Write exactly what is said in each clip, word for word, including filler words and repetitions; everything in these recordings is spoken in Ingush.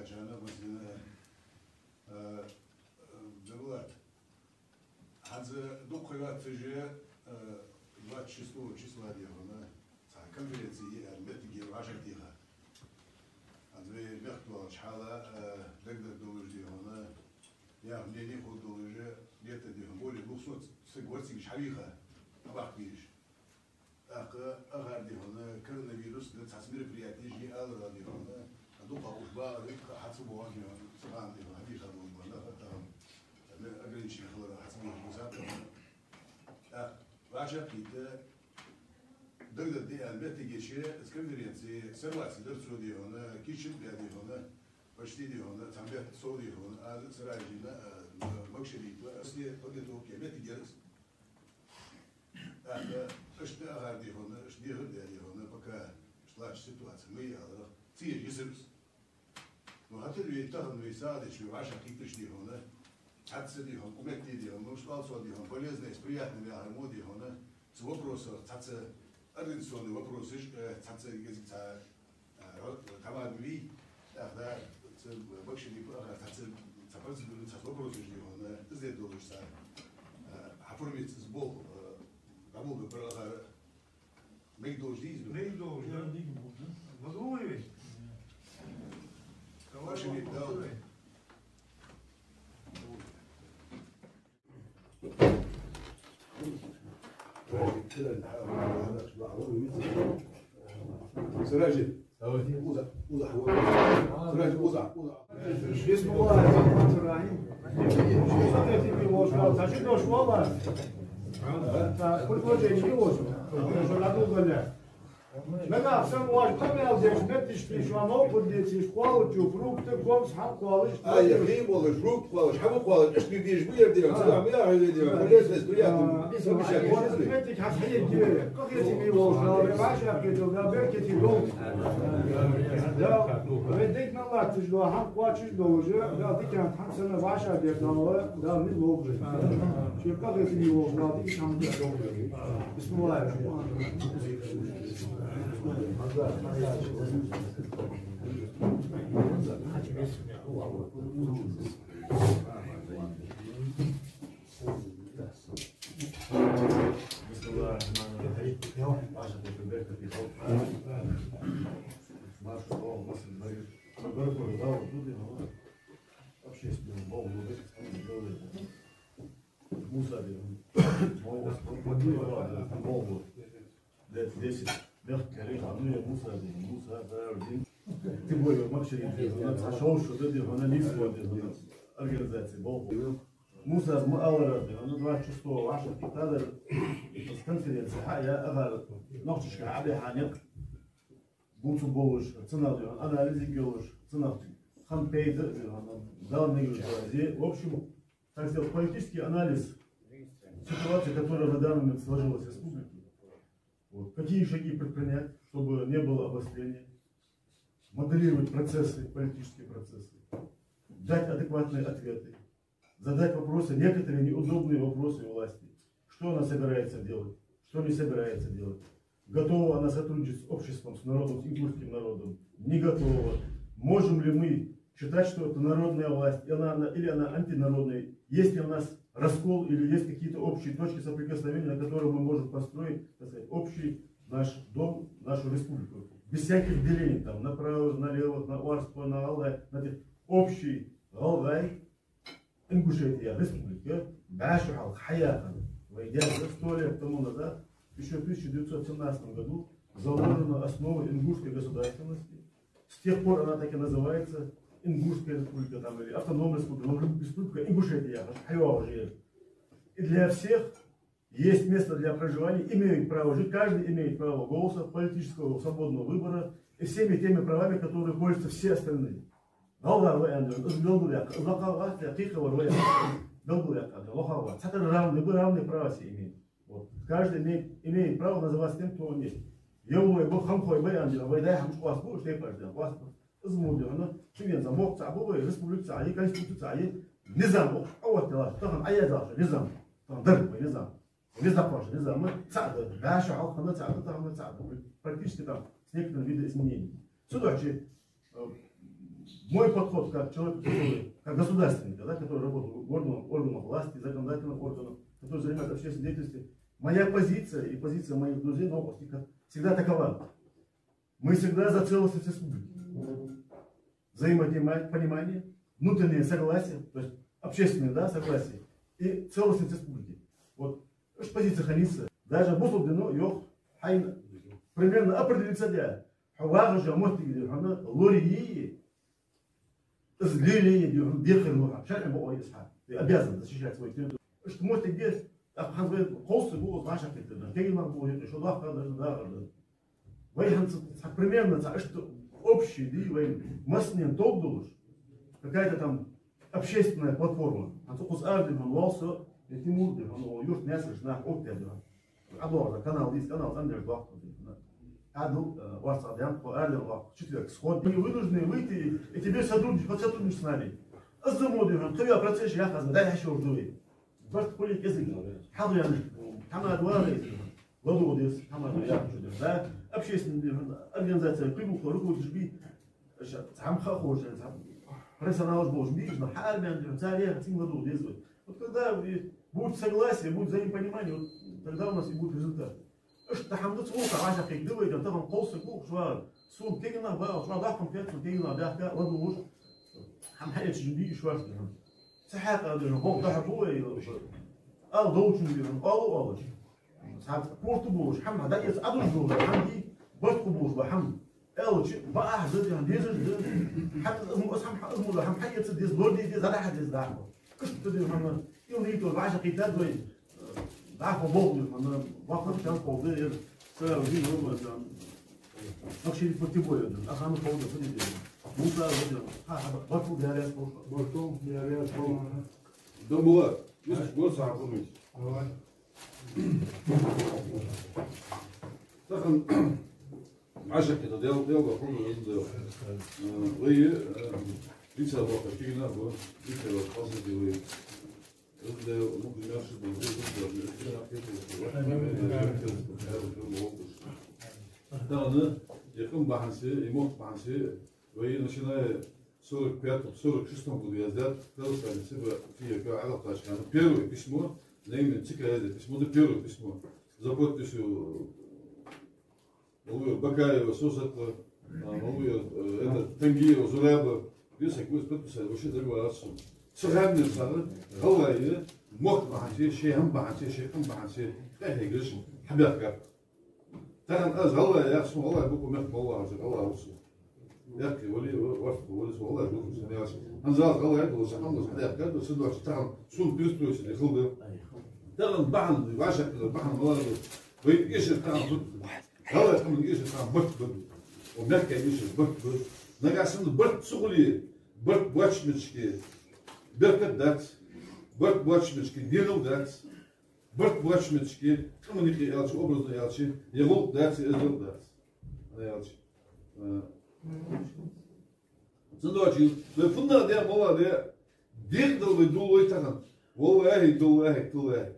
Жана Мусина, э, э, Джамбулат. ХӀанз дукха йоаццаш, э, двадцать шестого числа, дий хьона, цхьа конференци я аьнна моттиг я вӀашагӀтеха. ХӀанз вай мехка долча хьала, э, дагадоагӀаш долаш, дий хьона, яха мнени хургдолаш, где-то, дий хьона, более двухсот саг варцигаш хьавийха, а бакъ бийш. ТӀаккха акхар, дий хьона, коронавирус да, цхьацца мероприятеш я аларах, дий хьона, а дукха уж багӀар, дукха хьа ца боагӀа, дий хьона, цу хана, дий хьона, хьадийха болаш ба нах, а тахан ограничени хиларах хьа ца боагӀаш ба саг. ТӀаккха вӀашагӀкхийтта, дагадоагӀа аьнна моттиг я, из конференци сорваться даьр цо, дий хьона, кийча баь, дий хьона, почти, дий хьона, цхьан бетта сов, дий хьона, аз Сираждина, а, Макшадипа, аз подготовка я, моттиг яр из. ТӀаккха иштта акхар, дий хьона, иштта дехар даь, дий хьона, пока иштта латтача ситуаци ма йий аларах, ца еш йисар из. Ну, хӀаьта вай тахан вай сагӀа деш, вай вӀашагӀкхийтташ, дий хьона, цхьацца, дий хьона, укх метте, дий хьона, ну, школцо, дий хьона, полезное с приятным яхар мо, дий хьона, цу вопросах цхьацца организационни вопросаш, э, цхьацца гезиг цхьа, э, ро-, тамадвий, тӀаккха цу Макшадипа акхар цхьацца, цхьа процедура, цхьацца вопросаш, дий хьона, из де долаш цхьа, э, хьаформить из болх, э, дӀаболабергбар акхар. Мегаргдолаш дий из? Мегаргдолаш, да. Мегаргдолаш. Ма дувлий вай? Давай, Макшадип, давай. Сираждин. Давай. Уза, уза, уза. Сираждин, уза, уза. بسم الله الرحمن الرحيم. Хьажа дош вала. Так, предложени йий оаш? Оаш дӀадолале. Нагахь санна оаш къамаьл деш, метташ тийша, новкъа децийша, кхоалачо фрукты, гомс хьакхоалаш. Ай, хий болаш, фрукты кхоалаш, хӀама кхоалаш, иштта деш ба ер дегӀ, цу хӀама яхьа дегӀ, полезность, приятно. Меттиг хьа хьаергья. Къахетаме волча Дала вай вӀашагӀкхеталда, беркате долда. Да, вай дегӀ мел латташ дола хӀама кхоачаш долаш, Дала диканца хӀама санна вӀашагӀдер Дала, Дала низ лолда. Ший къахетаме волча Дала диканца хӀама дер долда. بسم الله الرحمن الرحيم. بسم الله الرحمن الرحيم. Общественный болх. Муса, дий хьона. Лет десять. Мехка кхерий хьона, ну, я Муса, дий хьона, Муса, правда, дий. Тем более, Макшадип, дий хьона, цхьа шовзткъа шу да, дий хьона, нийслу, дий хьона, организаци болх. Мусас ма аллара, дий хьона, двадцать шестого вӀашагӀкхийттадар, из конференци хьаяь, акхар нохчашка хьабихьа никъ, бувцаргболаш, цунах, дий хьона, анализ йолаш, цунах хӀама пайда, дий хьона, Дала мегаш да из. В общем, так сказать, политический анализ ситуации, которая на данный момент сложилась в республике. Вот. Какие шаги предпринять, чтобы не было обострения, модерировать процессы, политические процессы, дать адекватные ответы, задать вопросы, некоторые неудобные вопросы власти. Что она собирается делать, что не собирается делать. Готова она сотрудничать с обществом, с народом, с ингушским народом? Не готова. Можем ли мы считать, что это народная власть, и она, она, или она антинародная? Есть ли у нас раскол, или есть какие-то общие точки соприкосновения, на которые мы можем построить, так сказать, общий наш дом, нашу республику? Без всяких делений там, на правых, на левых, на Орск, на Алтай, на тех. Общий ГӀалгӀай Ингушетия республика бӀаь шу хьалха хьаяьккхар. Вай деза сто лет тому назад, ещё в тысяча девятьсот семнадцатом году заложена основа ингушской государственности. С тех пор она так и называется, Ингушская республика там, или Автономная республика, но Республика Ингушетия, хьайоагӀаш я. И для всех есть место для проживания, имеют право жить, каждый имеет право голоса, политического свободного выбора и всеми теми правами, которые пользуются все остальные. ГӀалгӀа ва аьнна, из белгалъяьккха, из лакха вац, я кхийкхавар ва аьнна, белгалъяьккха, лакха вац. Цхьатарра равные, вы равные права все имеете. Вот. Каждый имеет, имеет право называться тем, кто он есть. Евлой ба, хамхой ба аьнна, вай дай хӀамаш къоастабу, уж тайпаш да, къоастабу. Из мо да хьона, ши венза мохк цаӀ ба вай, республика цаӀ я, конституци цаӀ я, низам укх чу Ӏооттаделаш, тахан Ӏояздаьлча низам, тахан дар вай низам. Везде кхоачаш низам цаӀ да, бӀаь шу хьалха хинна цаӀ да, тахан цаӀ да. Практически там с некоторыми видоизменениями. Цудухьа, э, Мой подход как человек, который, как государственника, да, который работал в органах, органах власти, законодательных органах, который занимается общественной деятельностью, моя позиция и позиция моих друзей на области как всегда такова. Мы всегда за целостность республики. Взаимопонимание, внутреннее согласие, то есть общественное, да, согласие и целостность республики. Вот, уж позиция ханийса. Даже бусалба дино йоах, хьайна примерно определиться да. Хьо вагӀаш йола моттиг да хьона лорае, из лелае да хьона дехар луха. ШарӀан бакъо я из хьа. Ты обязан защищать свой территорию. Иштта моттиг да, тӀаккха хӀанз вай кховсаргва из вӀашагӀкхетар. Кегий нах ба юкъе, шо доккха дар, дагӀар дар. Вай хӀанз цхьа примерно цхьа иштта общий да вай массанена товш долаш. Какая-то там общественная платформа. ХӀанз укхаза арадаьнна воал со, я Тимур да хьона, юртара наьсараш нах оттадаьд хьона. ДӀадоагӀа канал дийца, канал цӀандеш дохк. Ӏаьдал, э, орцагӀдаьнна, тхо арадаьнна вахт, четверг сход. Они вынуждены выйти и теперь сотрудничать, хотят сотрудничать с нами. Аз мо да хьона, кхы я процесс яхаза, дай хьашор дуй. Барт хулик эзиг. Хьалъян, тхьамада вара эзиг. ЛадувгӀа деза, тхьамада яхача деза. Да, общественный да хьона, организация, кхы бухо руководитель би. Ша, цхьа хӀама ха ховш, цхьа профессионалаш болаш би, но хьаармян да хьона, цар яха цин ладувгӀа деза вай. Вот когда вы, будет согласие, будет взаимопонимание, вот тогда у нас и будет результат. Иштта хӀама да ца гӀулакха вӀашагӀкхетаргда вай, тахан кховсаргва шоаш, сона кегий нах багӀа, шоаш доккха кхетац, кегий нах баьхка, ладувгӀаш, хӀама хьаэцаш бий шоаш да хьона. Ца хьакъал да хьона, бокъо дӀахьо бу вай, ала довчун да хьона, ала, ала. Цхьа корта болаш, хӀама дӀаэца Ӏодужаш дола хӀама дий, барт ху болаш ба хӀама. Аьлча, бакъахьа да да хьона, дезаш да. ХӀама, аз мо, аз хӀама, аз мо да хӀама хьаэца деза, лораде деза, дӀадахьа деза дӀахо. Иштта да хьона, ил нийтор вӀашагӀкхетад вай, дӀахо болх да хьона, бакъахьа чам ховда, ер, сара вин ва ма сан. Ахши пути боя да, ахана ховда, пути да. Муса ва да, ха, ха, барт хул, ярас хул. Барт хул, ярас хул. Да была, есть год сахабунуть. Давай. Тахан Ӏашакхита дел, дел ба хӀама из да. Э, вай, э, лица баха кигна бу, лица баха хаза ди вай. Из да, ну, пример, ши бу, ши бу, ши бу. Тахан, я къам бахьанце, я мохк бахьанце, вай, начиная с сорок пятого, сорок шестого года я сдал, Казахстане, себе, фия, ка, Аллах, тачка, ну, первое письмо, на имя ЦК я сдал письмо, это первое письмо. За подписью Малуев, Бакаева, Сосатова, а, Малуев, э, это, Тангиева, Зураба, весь их подписали, вообще договариваться. Сахамнер сага, ГӀалгӀай, мохк бахьанце, ший хӀама бахьанце, ший къам бахьанце, тӀехье гриш, хьабаьхкаб. Тахан аз ГӀалгӀай яхаш, сона ГӀалгӀай буква мехка ма вахача, ГӀалгӀай ва со. Яхкий вале, ва-, варх вале, сона ГӀалгӀай буква мехка ма вахача. ХӀанз аз ГӀалгӀай да, сона хӀама хьадаьхкаб, сона доацаш тахан сона перестроиться дехал да. Тахан бахьан, вӀашагӀкхетар бахьан малагӀа да. Вай эшар тахан зуд. ГӀалгӀай къаман эшар тахан барт ба. Ва мехка эшар барт ба. Нагахьа санна барт ца хуле, барт боацача моттиге беркат дац. Барт боацача моттиге денал дац. Барт боацача моттиге, къаман юкъе аьлча, образно аьлча, я гӀулакх дац, я эздел дац. Ана аьлча. Э, цудухьа вай фуннагӀа де, малагӀа де, декъадала вай дуллой тахан. ВаллахӀи, биллахӀи, таллахӀи.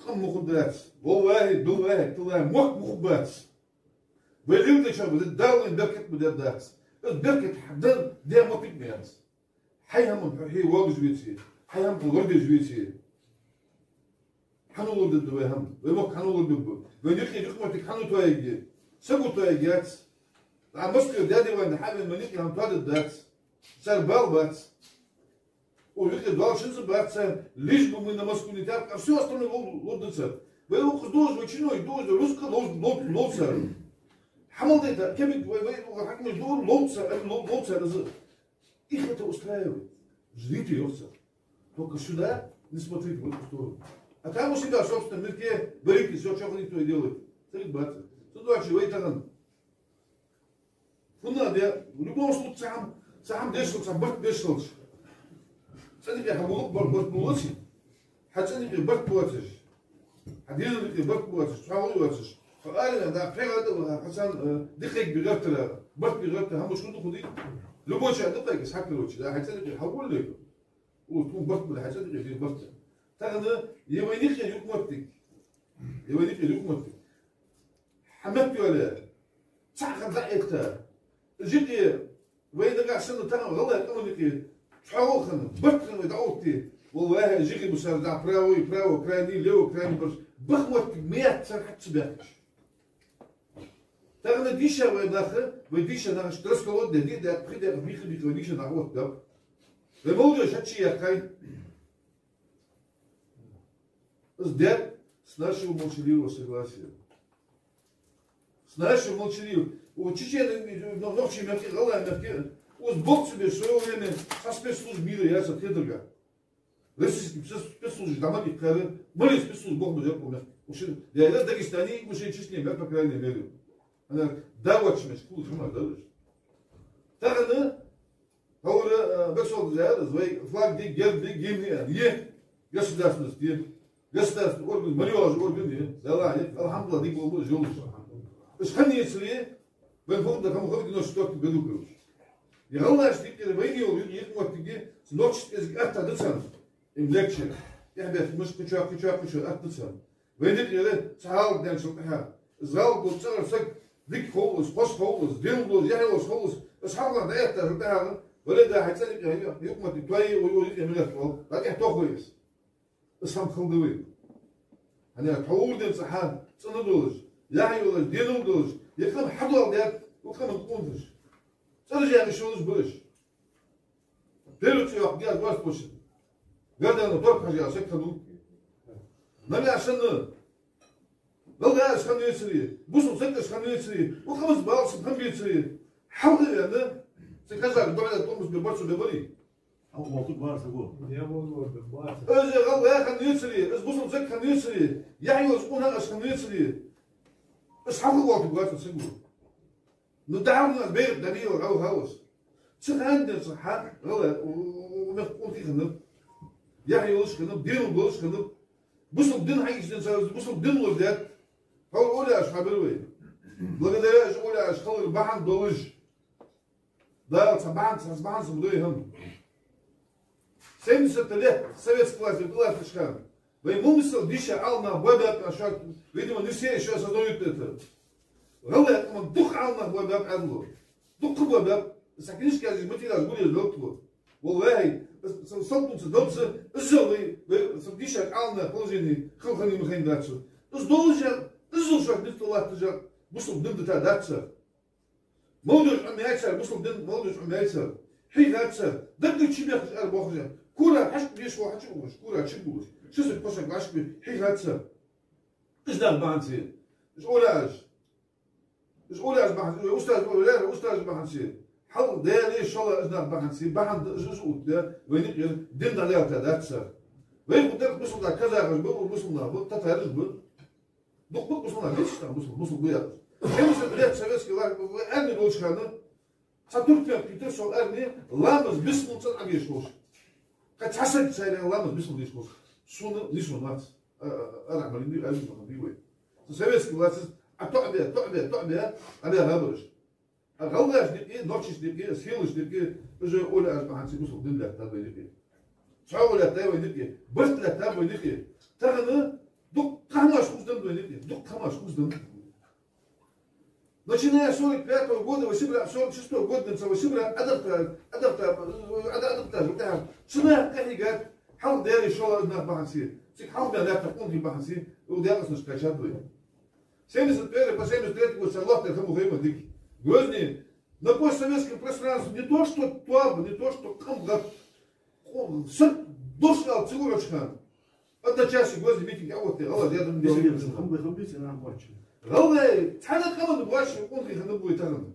Къам ма хургдац. ВаллахӀи, биллахӀи, таллахӀи, мохк ма хургбац. Вай лелдечох Дала вайна беркат ма дергдац. Из беркат хьадаь, де моттиг ма яц. Хьай хӀаман хьо хье воагӀаш веце, хьай хӀама хьо лорадеш веце. Хьан лорадергда вай хӀама? Вай мохк хьан лорадергба? Вайна юкъера юкъмоттиг хьан тоаергья? Саго тоаергьяц. ДӀа Москвера даь-даь вайна хьавена вайна юкъера хӀама тоадергдац. Цар бала бац. О, юкъера дола шинза бац цар, лишь бы мы на Москву не тяп-, а всё остальное ло-, лорадергда цар. Вай укхаза дувцаш, вай чиновник дувцаш, рузкъа лов-, лов-, ловц цар. Хьамал дайта, кемик вай, вай, вай хьакимаш дувр, ловц цар, лов-, ловц цар из. Их это устраивает. Ждите, йоах цар. Только сюда не смотрите, в эту сторону. А там у себя в собственном мирке варите, всё, чё хотите, то и делайте. Царик бац. Цудухьа вай тахан. ХӀана де, в любом случае, цхьа хӀама, цхьа хӀама деш хилча, цхьа барт беш хилча. ЦӀен юкъе хьа гӀулакх бар-, барт ма луций. Хьа цӀен юкъе барт боацаш. Хьа дезал юкъе барт боацаш, цхьа гӀой йоацаш. Хьо арена, да, пхьегӀа тӀа ваха, хьо царна, э, дикхайг бигӀертара, барт бигӀертара, хӀама шун дукха дий? Любой ча дикхайг, из хьакарочи, да, хьа цӀен юкъе хьа гӀулакх. О, тхона барт бу, хьа цӀен юкъе барт. Тахан, е вайна юкъера юкъмоттиг. Е вайна юкъера юкъмоттиг. Хьа меттайоалае, цхьа хӀама дӀаэтта, житӀе, Вай нагахьа санна тахан гӀалгӀай къаман юкъе цхьоагӀо хинна, барт хинна вай дӀаотте, валлахӀи, жиги бусар да правый, право, крайний, лево, крайний бараш, баха моттиг ма яц цар хьаца баьхкаш. Тахан дийша вай нах, вай дийша нах, иштта расколот де, диъ даькъа, пхи даькъа, бийха-бийха вай дийша нах оттабаьб. Вай молодёжь хьачу яьккхай. Из даьд с нашего молчаливого согласия. С нашего молчаливого. У чечен, ну, нохчий мехке, гӀалгӀай мехке, уз бокъ цу беш, в своё время цхьа спецслужба мира яцар хетарга. Российский спец-, спецслужба дӀа ма диккхара, мали спецслужба бокъо ма дезар укх мехка. Уж, я, я Дагестане, уж Чечне, я, по крайней мере. Ана, да, вачмеш, кул хӀама да уж. Тахан, хӀара, э, баксол зяр, вай флаг ди, герб ди, гимн ди, е, государственность ди, государственный орган, мали йоагӀаш орган ди, да, ла, е, алхьамдулиллахӀ, дика болба уж йолаш. Уж хӀана ецаре, вайна фу да, хӀама ховш, девяносто четвёртый году, короче. Е гӀалгӀаша диккхира вайна йола юкъ-, юкъмоттиге, нохчашта кӀезига атта да царна. Им легче. Эхь бетта муш кхычоа, кхычоа, кхычоа атта да царна. Вайна юкъера цхьа хьалха даьнначул тӀехьагӀа. Из гӀалгӀа цӀагӀара саг дика хов из, хоза хов из, денал долаш, яхь йолаш хов из, из хьалха дӀаэттачул тӀехьагӀа, вале да хьай цӀен юкъе, юкъмоттиг тоае, ой, ой, юкъе мегаш хул, дӀатӀехьа тохой из. Из хӀама хала да вай. ХӀана аьлча тхьовра денз цхьа хьа цӀена долаш, яхь йолаш, денал долаш, е къам хьадоаладаьд укх къаман къонахаша. ЦӀераш яхаш йолаш ба уж. Первый цӀи йоаккхаргьяр Газ площадь. Гардана торг хьажа саг хиннав. Нагахьа санна гӀалгӀай аш хинна вецаре, бусалба саг аш хинна вецаре, укх къамаца бала саг хинна бецаре, хьалха вена, цу казах духьала тӀомас бе барцу бе барий. Хьалха волтуг бара саго. Я волтуг бара саго. Из гӀалгӀай хинна вецаре, из бусалба саг хинна вецаре, яхь йолаш къонах аш хинна вецаре, из хьалха волтуг бара саго. Ну, дӀахьо нах бегӀа дӀабийла гӀалгӀай хьалхашка. Цу хана денз цхьа хьа гӀалгӀай, у, у, у, мехка къонахий хиннаб, яхь йолаш хиннаб, денал долаш хиннаб. Бусалба дин хьаийцача денз цар бусалба дин лорадаьд. Хьо оалаш хьабир вай. Благодаря уж оалаш хилар бахьан долаш. Дала цхьа бахьан, цхьа бахьан саг дой хӀама. Семьдесят лет советской власти, власть ишкан. Вай мел мисал дийша Ӏаламнах бой баьб, а шоаш, видимо, не все ещё осознают это. ГӀалгӀай къаман дукха Ӏаламнах бой баьб, Ӏаьдало. Дукха бой баьб, са книжка язъеш материалаш гулъеш далт во. ВаллахӀи, са, са, са тунца далца, иззал вай, вай, са дийша Ӏаламнах положени хала хиннай ма хиннай дац. Из долаш, иззал шоаш низ тӀа латташ, бусалба дин дита дац. Молодёжь Ӏомаяьй цар, бусалба дин молодёжь Ӏомаяьй цар. Хьийхад цар, даггара чу бехкаш ара бохаш. Кура хьашт беш ва хьачу угаш, кура чу бугаш. Ши саг, кхо саг вӀашка беш, хьийхад цар. Уж нах бахьанце. Уж оалаш. Уж оалаш бахьанце. Уж устаз оалаш, устаз бахьанце. Хьал дели шола уж нах бахьанце. Бахьан да уж, уж утда. Вайна юкъера дин дӀадаьлча дац цар. Вай гӀо дар бусалба казахаш ба, бусалба нах ба, татараш ба. Дукха ба бусалба нах, вецаш тахан бусалба, бусалба ба яхаш. Семьдесят лет советский власть, вай армия долча хана, цхьа туркмен кхийтар сона армия, ламаз, бисмал цӀена Ӏодеш ховш. Кхы цхьа саг царех ламаз, бисмал деш ховш. Сона нийсвенна вац. А, а, арахьа ма лийннадий, армия ма хиннадий вай. Цу советский властас а тоӀабе, тоӀабе, тоӀабе, а бе гӀабараш. А гӀалгӀашта юкъе, нохчашта юкъе, селашта юкъе, уж оалаш бахьанце бусалба дин лаьттад вай юкъе. ЦхьоагӀо лаьттад вай юкъе, барт лаьттаб вай юкъе. Тахан дукха хӀамаш хозадаьннад вай юкъе, дукха хӀамаш хозадаьннад. Начиная с сорок пятого года, вай Сибре, сорок шестого года денз вай Сибре Ӏодахийта, Ӏодахийта, Ӏода-, Ӏодахийта, цу наха къахьийгад, хьалха дели шола нах бахьанце, цига хьалха бе лаьтта къонахий бахьанце, укх декъаснаш кхаьчад вай. Семьдесят первый по семьдесят третий год цар лоаттадаь хӀама хой ма дика. Грозный на постсоветском пространстве не то что тоаба, не то что къам, гӀат, къо-, саг дош ала ца гуш хана. Одночасье Грозный митинг а оттадаь, гӀалгӀай дедам Бисмилла, хам бе, хам бе, цена коча. ГӀалгӀай, цхьанна къаман боашха къонахий хиннаб вай тахан.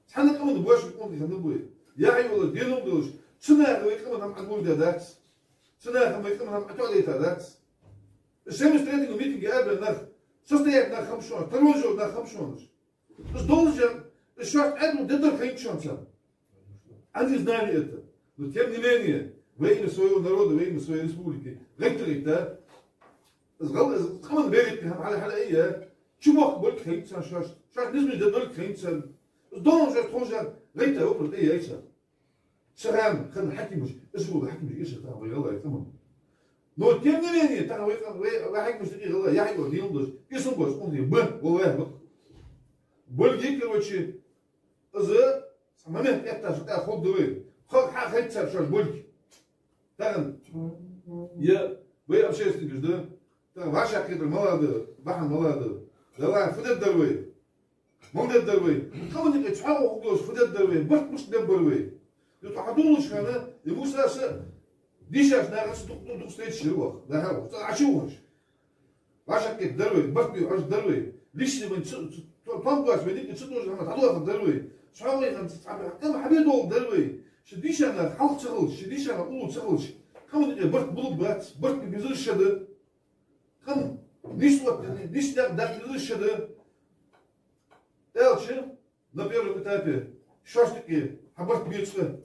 Цхьанна къаман боашха къонахий хиннаб вай. Яхь йолаш, денал долаш, цу наха вай къаман хӀама Ӏодоладаь дац. Цу наха вай къаман хӀама Ӏотоадайта дац. Семьдесят третьего митинге арабаьнна нах, состоятельни нах хиннаб шоана, тхьовра йола нах хиннаб шоана. Из долаш, из шоашта Ӏаьдало деддар хиннад шоана царна. Они знали это. Но тем не менее, во имя своего народа, во имя своей республики, гӀайта, гӀайта. Из гӀал-, из къаман берригаш хьал-, хьал-, хьал айя, чу бохка болга хиннад царна шоашта, шоашта низ мича дергдолга хиннад царна. Из долаш шоашта тховжар гӀайта, вопрос тӀаяьй царна. Цу хана хинна хьакимаш, из вола хьакимаш иршад тахан вай гӀалгӀай къаман. Но тем не менее, тахан вай, вай, вай хьакимашта юкъе гӀалгӀай яхь йола, денал долаш, кӀезига болаш къонахий ба, валлахӀи ба. Болга, короче, из Момент эттача тӀа ховргда вай. Халкъ хьахайт цар шоаш болга. Тахан е вай общественникаш да, тахан вӀашагӀкхетар малагӀа да, бахьан малагӀа да. Далла, фу дергдар вай? Мала дергдар вай? Къаман юкъе цхьоагӀо хургдолаш фу дергдар вай? Барт мишта бергбар вай? Е тхо хьадувлача хана, е Мусас а дийшача нахаца дукха, дукха встречаш йир оаха. Да, хьа, цӀа Ӏочувахаш. ВӀашагӀкхетаргдар вай, барт бе хьожаргдар вай. Личный вайна ца, ца, то-, товш доаца вай дика ца дожа хӀама дӀадоахаргдар вай. ЦхьоагӀо хӀанз цхьа бе-, къам хьабе доаладар вай. Ши дийша нах хьалха ца хилча, ши дийша нах уллув ца хилча, къаман юкъе барт булургбац, барт бе безаш ша да. Къам нийса отта, нийса никъ даккха безаш ша да. Аьлча, на первом этапе шоашта юкъе хьа барт бе цкъа.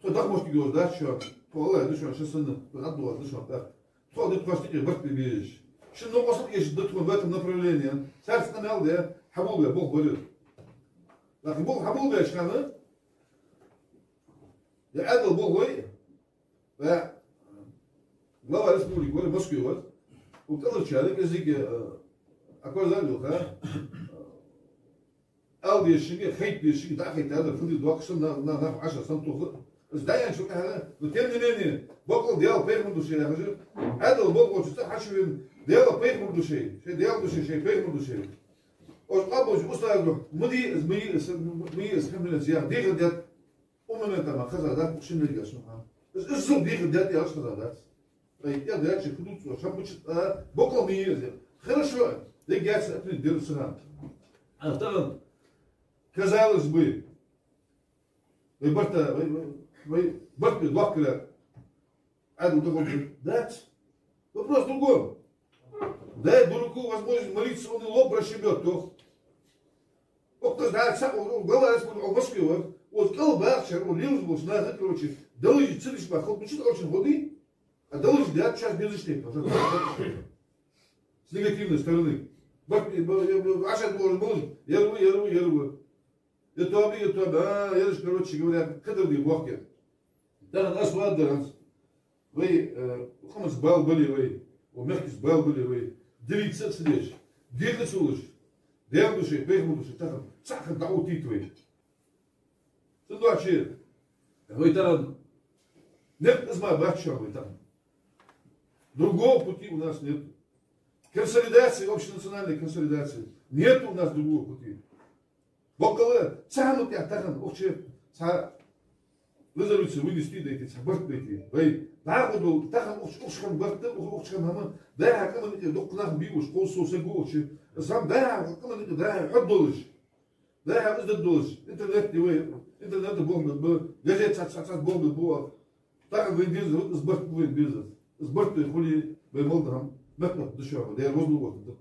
Тхо даха моттиг йолаш дац шоана. Тхо АллахӀ да шоана, ше санна, тхо дӀадоагӀаш да шоана тӀаккха. Тхо а да тхоашта юкъе барт бе безаш. Шун новкъостал эшаш да тхона в этом направлении. Царца къамаьл де, хьаболабе болх бар ер. ТӀаккха болх хьаболабеча хана, е Ӏаьдала болх вай, вай глава республики вар, Москве вар. Укх кӀалхарчар кӀезига, э, акварзал йоха, э, ала дезачунга, хайта дезачунга дӀахайтар, фу де доккха санна, на-, на-, нах Ӏаша санна тоха. Из дӀаяьнначул тӀехьагӀа, но тем не менее, боккъал Даьла, пайхамар да шоай яхаш, Ӏаьдала болх болча цӀа хьачувена, Даьла, пайхамар да шоай, шоай Даьла да шоай, шоай пайхамар да шоай. Оаш къоабалдеча устаза духьа, ма де из, ма е из, ма е из конференци яха, дехар даьд. Укх момента мара хезадац, укх шиннега шоана. Из, из зув дехар даьд яхаш хезадац. Ай, я дача, фу дувц оаш, шаббача, а, боккъал ма е из. Хорошо, дегӀаца ответ дир сага. А тахан, казалось бы, вай барта, вай, вай, вай барт бе дохкара Ӏаьдал дохалда дац. Вопрос в другом. Дай дураку возможность молиться, он и лоб расшибёт, тох. Оттаз да, ца, о, о, глава республики, о, Москве вар. Оцу кӀал бахачар, о, лелаш болча наха, короче, доложить ца деш баха, хӀама ца деш, очень ходи. А доложить даьд, сейчас безаш тайпа. С негативной стороны. Бак-, б-, б-, б-, Ашат может быть, я рву, я рву, я рву. Я тоби, я тоби, а, я же, короче говоря, кадр не бохке. Тахан аз вадаран. Вай, э, къамаца бала бале вай, ва мехкаца бала бале вай. Дирийца ца деш, дирла ца луш. Даьла да шоай, пайхамар да шоай, тахан цхьаккха дӀаоттийта вай. Цудухьа вай тахан никъ из мара бац шоана вай тахан. Другого пути у нас нет. Консолидации, общенациональной консолидации. Нет у нас другого пути. Боккъала цхьа хӀаман тӀа тахан укх чу цхьа резолюци вынести дайта, цхьа барт бейта. Вай дӀахо дола тахан укх чу, укх чу хинна барт, укх, укх чу хинна хӀама, дӀахо къаман юкъе дукха нах бе уж, кхо сов саг ва укх чу. Зам дӀахо къаман юкъе дӀахо хьо долаш. ДӀахо из дар долаш, интернет де вай, интернет де болх бергба, газета цхьацца, цхьацца болх бергба. Тахан вайна дезар, из барт вайна безар. Из барт вай хуле, вай мел дар хӀама меттах да шоана, Даьла возлу вотта да.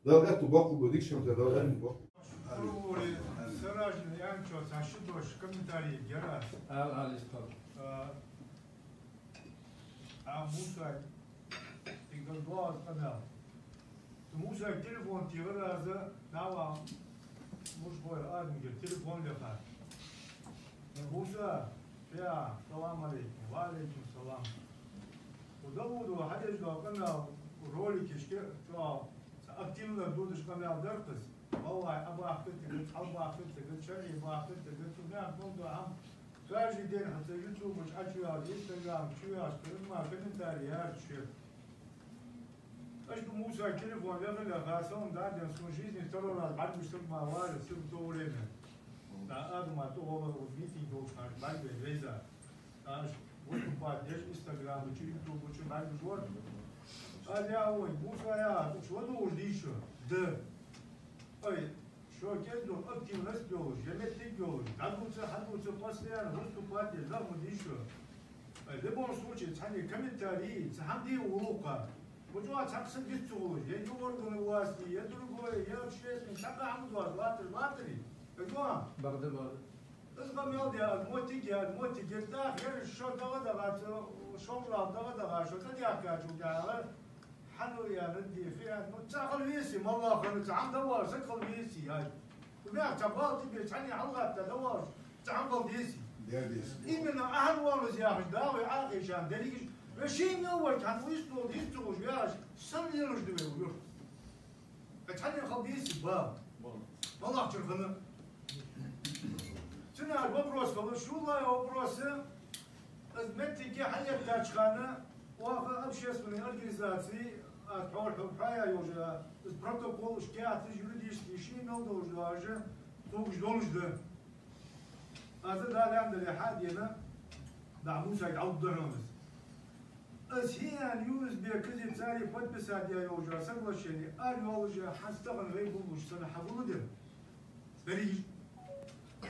Дала аьттув боаккхалба вай дикача хӀаман тӀа, Дала аьттув боаккхалба. Сараждин Янчо, цхьа ши дош комментарий яр. Ала, ала, из пал. А, а, Муса, тига доагӀа къамаьл. Мусага телефон тӀа вар аз, дӀаваха, муш хой адамга телефон леха. Муса, я, салам алейкум. Ва алейкум салам. Ва Дауда хьадеш дола къамаьл роликашка, чӀоагӀа активно дувцаш къамаьл дар-кх из. Валлахьи, Ӏобахкар тига, хьалбахкар тига, шарӀе бахкар тига, цу наьха фонда хӀама. Каждый день хьо цу YouTube чу Ӏочуяьлча, Instagram чу яьлча, из мара комментарий яьржа шоана. Аш ду Муса телефон леха, леха, салам дӀаденна, сона жизни второй раз бӀаргагуш саг ма валар, саг то время. Да, Адама то вала митинг йолча хана бӀаргавайра вайза. Аш выступать деш Instagram чу, YouTube чу бӀаргагуш вар. Аз яхар, Муса, я, тӀаккха ладувгӀаш дий шо? Да. Ай, шо кӀезига активность йолаш, е моттиг йолаш, дӀадувца, хьадувца, постоянно выступать деш, лахма дий шо? Ай, в любом случае, цхьанне комментарий, цхьа хӀама де вукха. Ва чӀоагӀа цхьаккха саг виц ца хулаш, е органы власти, е другое, е общественник, цхьаккха хӀама доацаш латтар, латтарий? Эгуа? Бакъда, бакъда. Из къамаьл де, аз моттиг я, аз моттиг я, тӀаккха ераш шо дагӀа-дагӀа, шо валлал дагӀа-дагӀа, шо тӀадехкачул тӀехьагӀа, хьан ва аьнна дехе, ну, цхьа хила веце, малла хана цхьа хӀама да валаш, саг хила веце, яй. Укх мехка цхьа бала тӀабе, цхьанне хьалгӀатта да валаш, цхьа хӀама хила дезий? Дер деза. Именно ахьа валлалца яхаш да вай Ӏохайшан дерригаш, вай шийна мел вар хьан вистол, вистолаш ваьхаш, санна лелаш да вай юрт. Ай, цхьанне хила дезий бала? Бала. Маллахчура хана. Цу Наш вопрос хилар, шоллагӀа вопрос, из моттиг хьаэттача хана, оаха общественни организаци, а, тхьовра хьо-, хьоаяь йолча, из протокол, уж каьхаташ, юридически ший мел долаш дола, цо уж долаш да. Аз а далан дале хьадена, да Мусайга Ӏовдда хьона из. Из хӀанз ю эс би-кази цари подписать яь йолча соглашени ар йолаш, хӀанз тахан вай буллуш санна хьагулденна. Берригаш.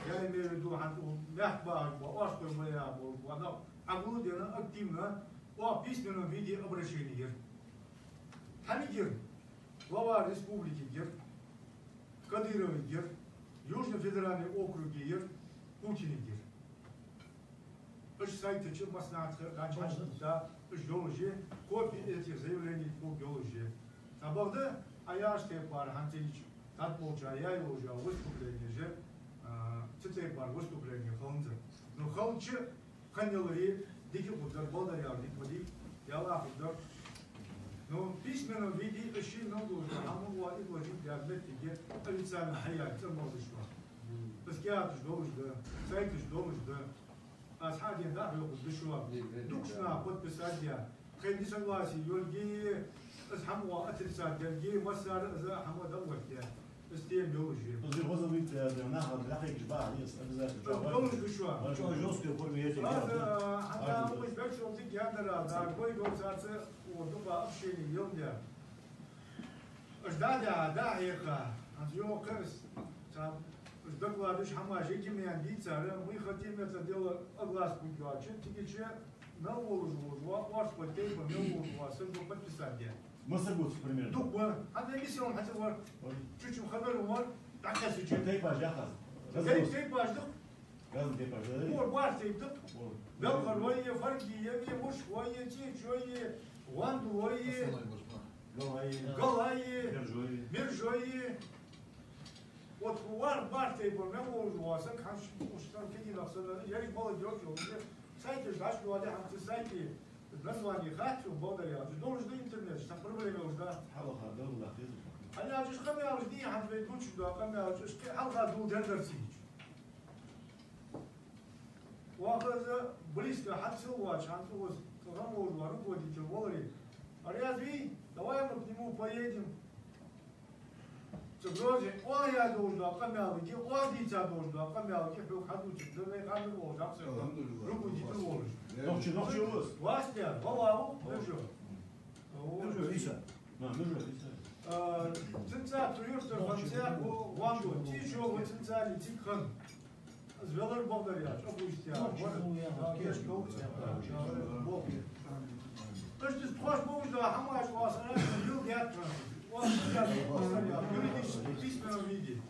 Я имею в виду, хӀанз укх мехка бахаш бола, орстхой ма яхаш бола нах хьагулденна активно, оаха в письменном виде обращени яр. Хьамигир? Глава республики яр, Кадыровга яр, Южный федеральный округе яр, Путинга яр. Уж сайтаца массанахьа хьа-, хьача хьаштта, уж йолаш я, копии этих заявлений тхога йолаш я. Цхьабакъда, Ӏа яхача тайпара хӀанз цигача дӀатӀаболча яь йолча выступленеш, а, цу тайпара выступлени хиланзар. Ну, хилча, кхы яларе дика хургдар, бакъдар аьлча, дика ма дий, яла хургдар. Ну, в письменном виде, уж ший мел долаш дола хӀама оаха изложить даь моттиге официально хьаяь, цӀа мел деш ва. Из каьхаташ долаш да, сайташ долаш да. Аз хьадена дӀахьокхаргда шоана. Дукха наха подписать даь. Тхоай несогласие йолга, из хӀама оаха отрицать даьлга, массане из хӀама дӀаоттадаь. Из тема йолаш я. Из ваза вита, э, наха дӀакхайкаш бахьа, из обязательно. Из долаш да шоана. А чё, жёсткая форма, я тебе... Аз, э, хӀанз а уж бехк шолтиг яндар аз, да, кой гол цаца, о, дукха общени йолга. Уж дӀа-дӀа, дӀа-дӀа хьекха. ХӀанз йоах аз, цхьа, уж докладаш хӀамаш эггара мел дийцар, мы хотим это дело огласить йоацаш, тӀаккха мел волаш волаш ва, орстхой тайпа мел волаш ва, саг подписать даь. Масса бутс, примерно? Дукха ба. ХӀанз мисал хьацавар. Ой. Чу-чу хабар вар, дӀакхаьчача. Тайпаш яхаш. Тайп-, тайпаш да. Разный тайпаш, да? Мур бархӀ тайпа да. Мур. Белхарой, фаргией, мушхой, цечой, гӀандулой, галай, галай, мержой. Мержой. Вот хӀара бархӀ тайпара мел волаш ва саг, хӀанз уж санна кагий нах санна, ерригаш молодёжь йолаш я. Сайташ дӀачудоаладе, хӀанз цу сайта названи хац сона, бакъдар аьлча. Долаш да интернет, цхьа проблема йолаш да. Хьалха долаш да, хеза. Хьаьнал уж къамаьлаш дий, хӀанз вай дувцаш дола къамаьлаш, уж кхы хьалха доладаьр дар цигача. Оаха из близко хьа ца воалаш, хӀанз укхаза тха гӀалгӀай руководитель валаре. Разве? Давай мы к нему поедем. Цу Грозне оаха яь долаш дола къамаьлага, оаха дийца долаш дола къамаьлага хьога хьадувцаргда вай ханна волаш, Ӏапсар. Алхьамдулиллахь. Руководитель волаш. Нохчи, нохчи ва из? Вас да, вала ва, Мержой. Мержой Ӏийса. На, Мержой Ӏийса. А, цунца тхоай юртара хинна цхьа ва гӀандо, цечо ва цунца цига хинна. Из велар, бакъдар аьлча, опустя. Нохчи ва яхаш, кечдолча. Бо. Иштта тхоаш бовза хӀамаш оаха сарахьа йилла даьд тхона. Оаха даьд, бакъдар аьлча, юридически, в письменном виде.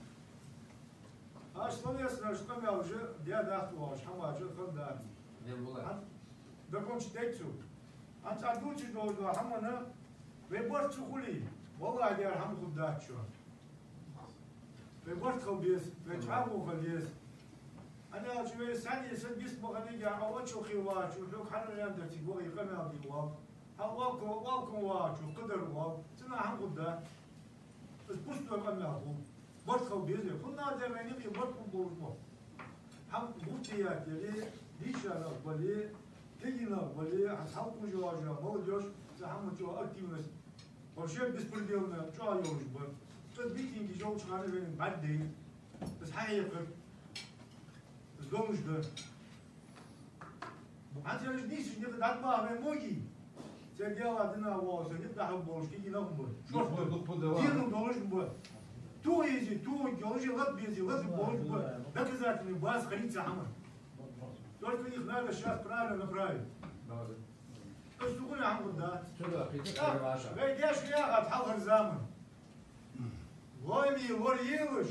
Аш словесно, аш къамаьл уже даьд, ахта оаха хӀамаш хиннадац. Дем була. Хьан-, докончить дайта цо. ХӀанз цхьа дувцаш долаш дола хӀама, вай барт ца хуле, валлахӀи, дера хӀама хургдац шоана. Вай барт хила беза, вай чӀоагӀо хила еза. ХӀана аьлча вай санна саг бист ма хиннилга, Ӏа очалхе вагӀача, хьога хьарам дар цига вахе къамаьл де воал. Хьа оалкан, оалкан вагӀача, кхыдар воал. Цунах хӀама хургдац. Из пустой къамаьл хул. Барт хила беза. ХӀана аьлча вайна юкъе барт хургболаш ба. ХӀама гӀулакх даь яле, дийша нах бале, кагий нах бале, хӀанз хьалкхувш йола молодёжь, цу хӀаман чу активность вообще беспредельно чӀоагӀа йолаш ба. Цу митинге йолча хана вайна бӀаргадайра. Из хьахьекхар. Из долаш да. ХӀанз ераш нийсача никъ дӀатӀабаха вай могий? Цердела дина вола, цу никъ дӀахьоргболаш кагий нах ба. Шортта. Дукха ба, дукха ба, да. Дийнал долаш ба. Тоха езий, тохаргйолаш я, лата безий, латаргболаш ба. Доказательная база хилийта цу хӀаман. Только их надо сейчас правильно направить. Да, да. Из цу хуле хӀама хургдац. Сюда, пиццерий ваша. Вай деш яхад хьалхара заман. Лоамий лораелаш,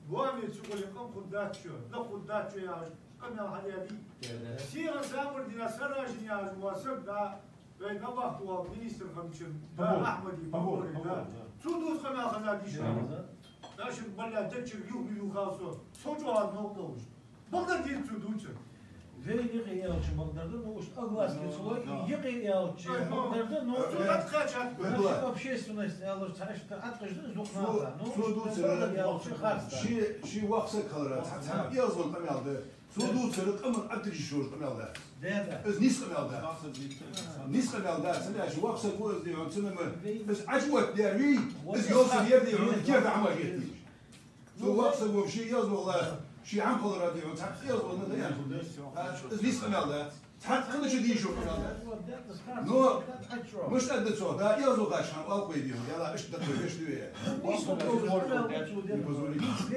лоамий ца хуле къам хургдац шо, нах хургдац шо яхаш, къамаьл хьадаьдий. Да, да. Сиха сабар дина саражин яхаш ва саг да, вай набахта вола министр хиннача, да, Погон. Ахьмади, Погон, Погон, Погон, да. Да. Цо дувца къамаьл хиннадий шоана? Да, да. Нашин баля дечир юхну юхал со, со чӀоагӀа новкъа долаш. Бакъдар дийца цо дувцар. Вай юкъе аьлча, бакъдар да, ну, уж огласки цу вай юкъе аьлча, бакъдар да, ну, цу тӀакхача, наша общественность аьлча, цхьа иштта Ӏаткъаш да из дукха наха. Ну, цо дувцар, бакъдар аьлча, харц да. Ши, ши воккха саг хилар, цхьа, цхьа эгӀазлон къамаьл да. Цо дувцар къаман Ӏаткъаш йола къамаьл да. Да, да. Из нийса къамаьл да. Нийса къамаьл да. Цхьа ши воккха саг ва из, дий хьона, цунна ма, из Ӏачуоттадаьр вий, из йолсар яр, дий хьона, керда хӀама хеташ. Цу воккха саго ший эгӀазло, ший хӀама хилар, дий хьона, цхьа эгӀазло да яхаш. А, из нийса къамаьл да. Цхьаккха хилча дийша къамаьл да. Ну, мишта да цо, да, эгӀазло кхача хӀама алкхой, дий хьона, яла иштта да вешта ве. Нийса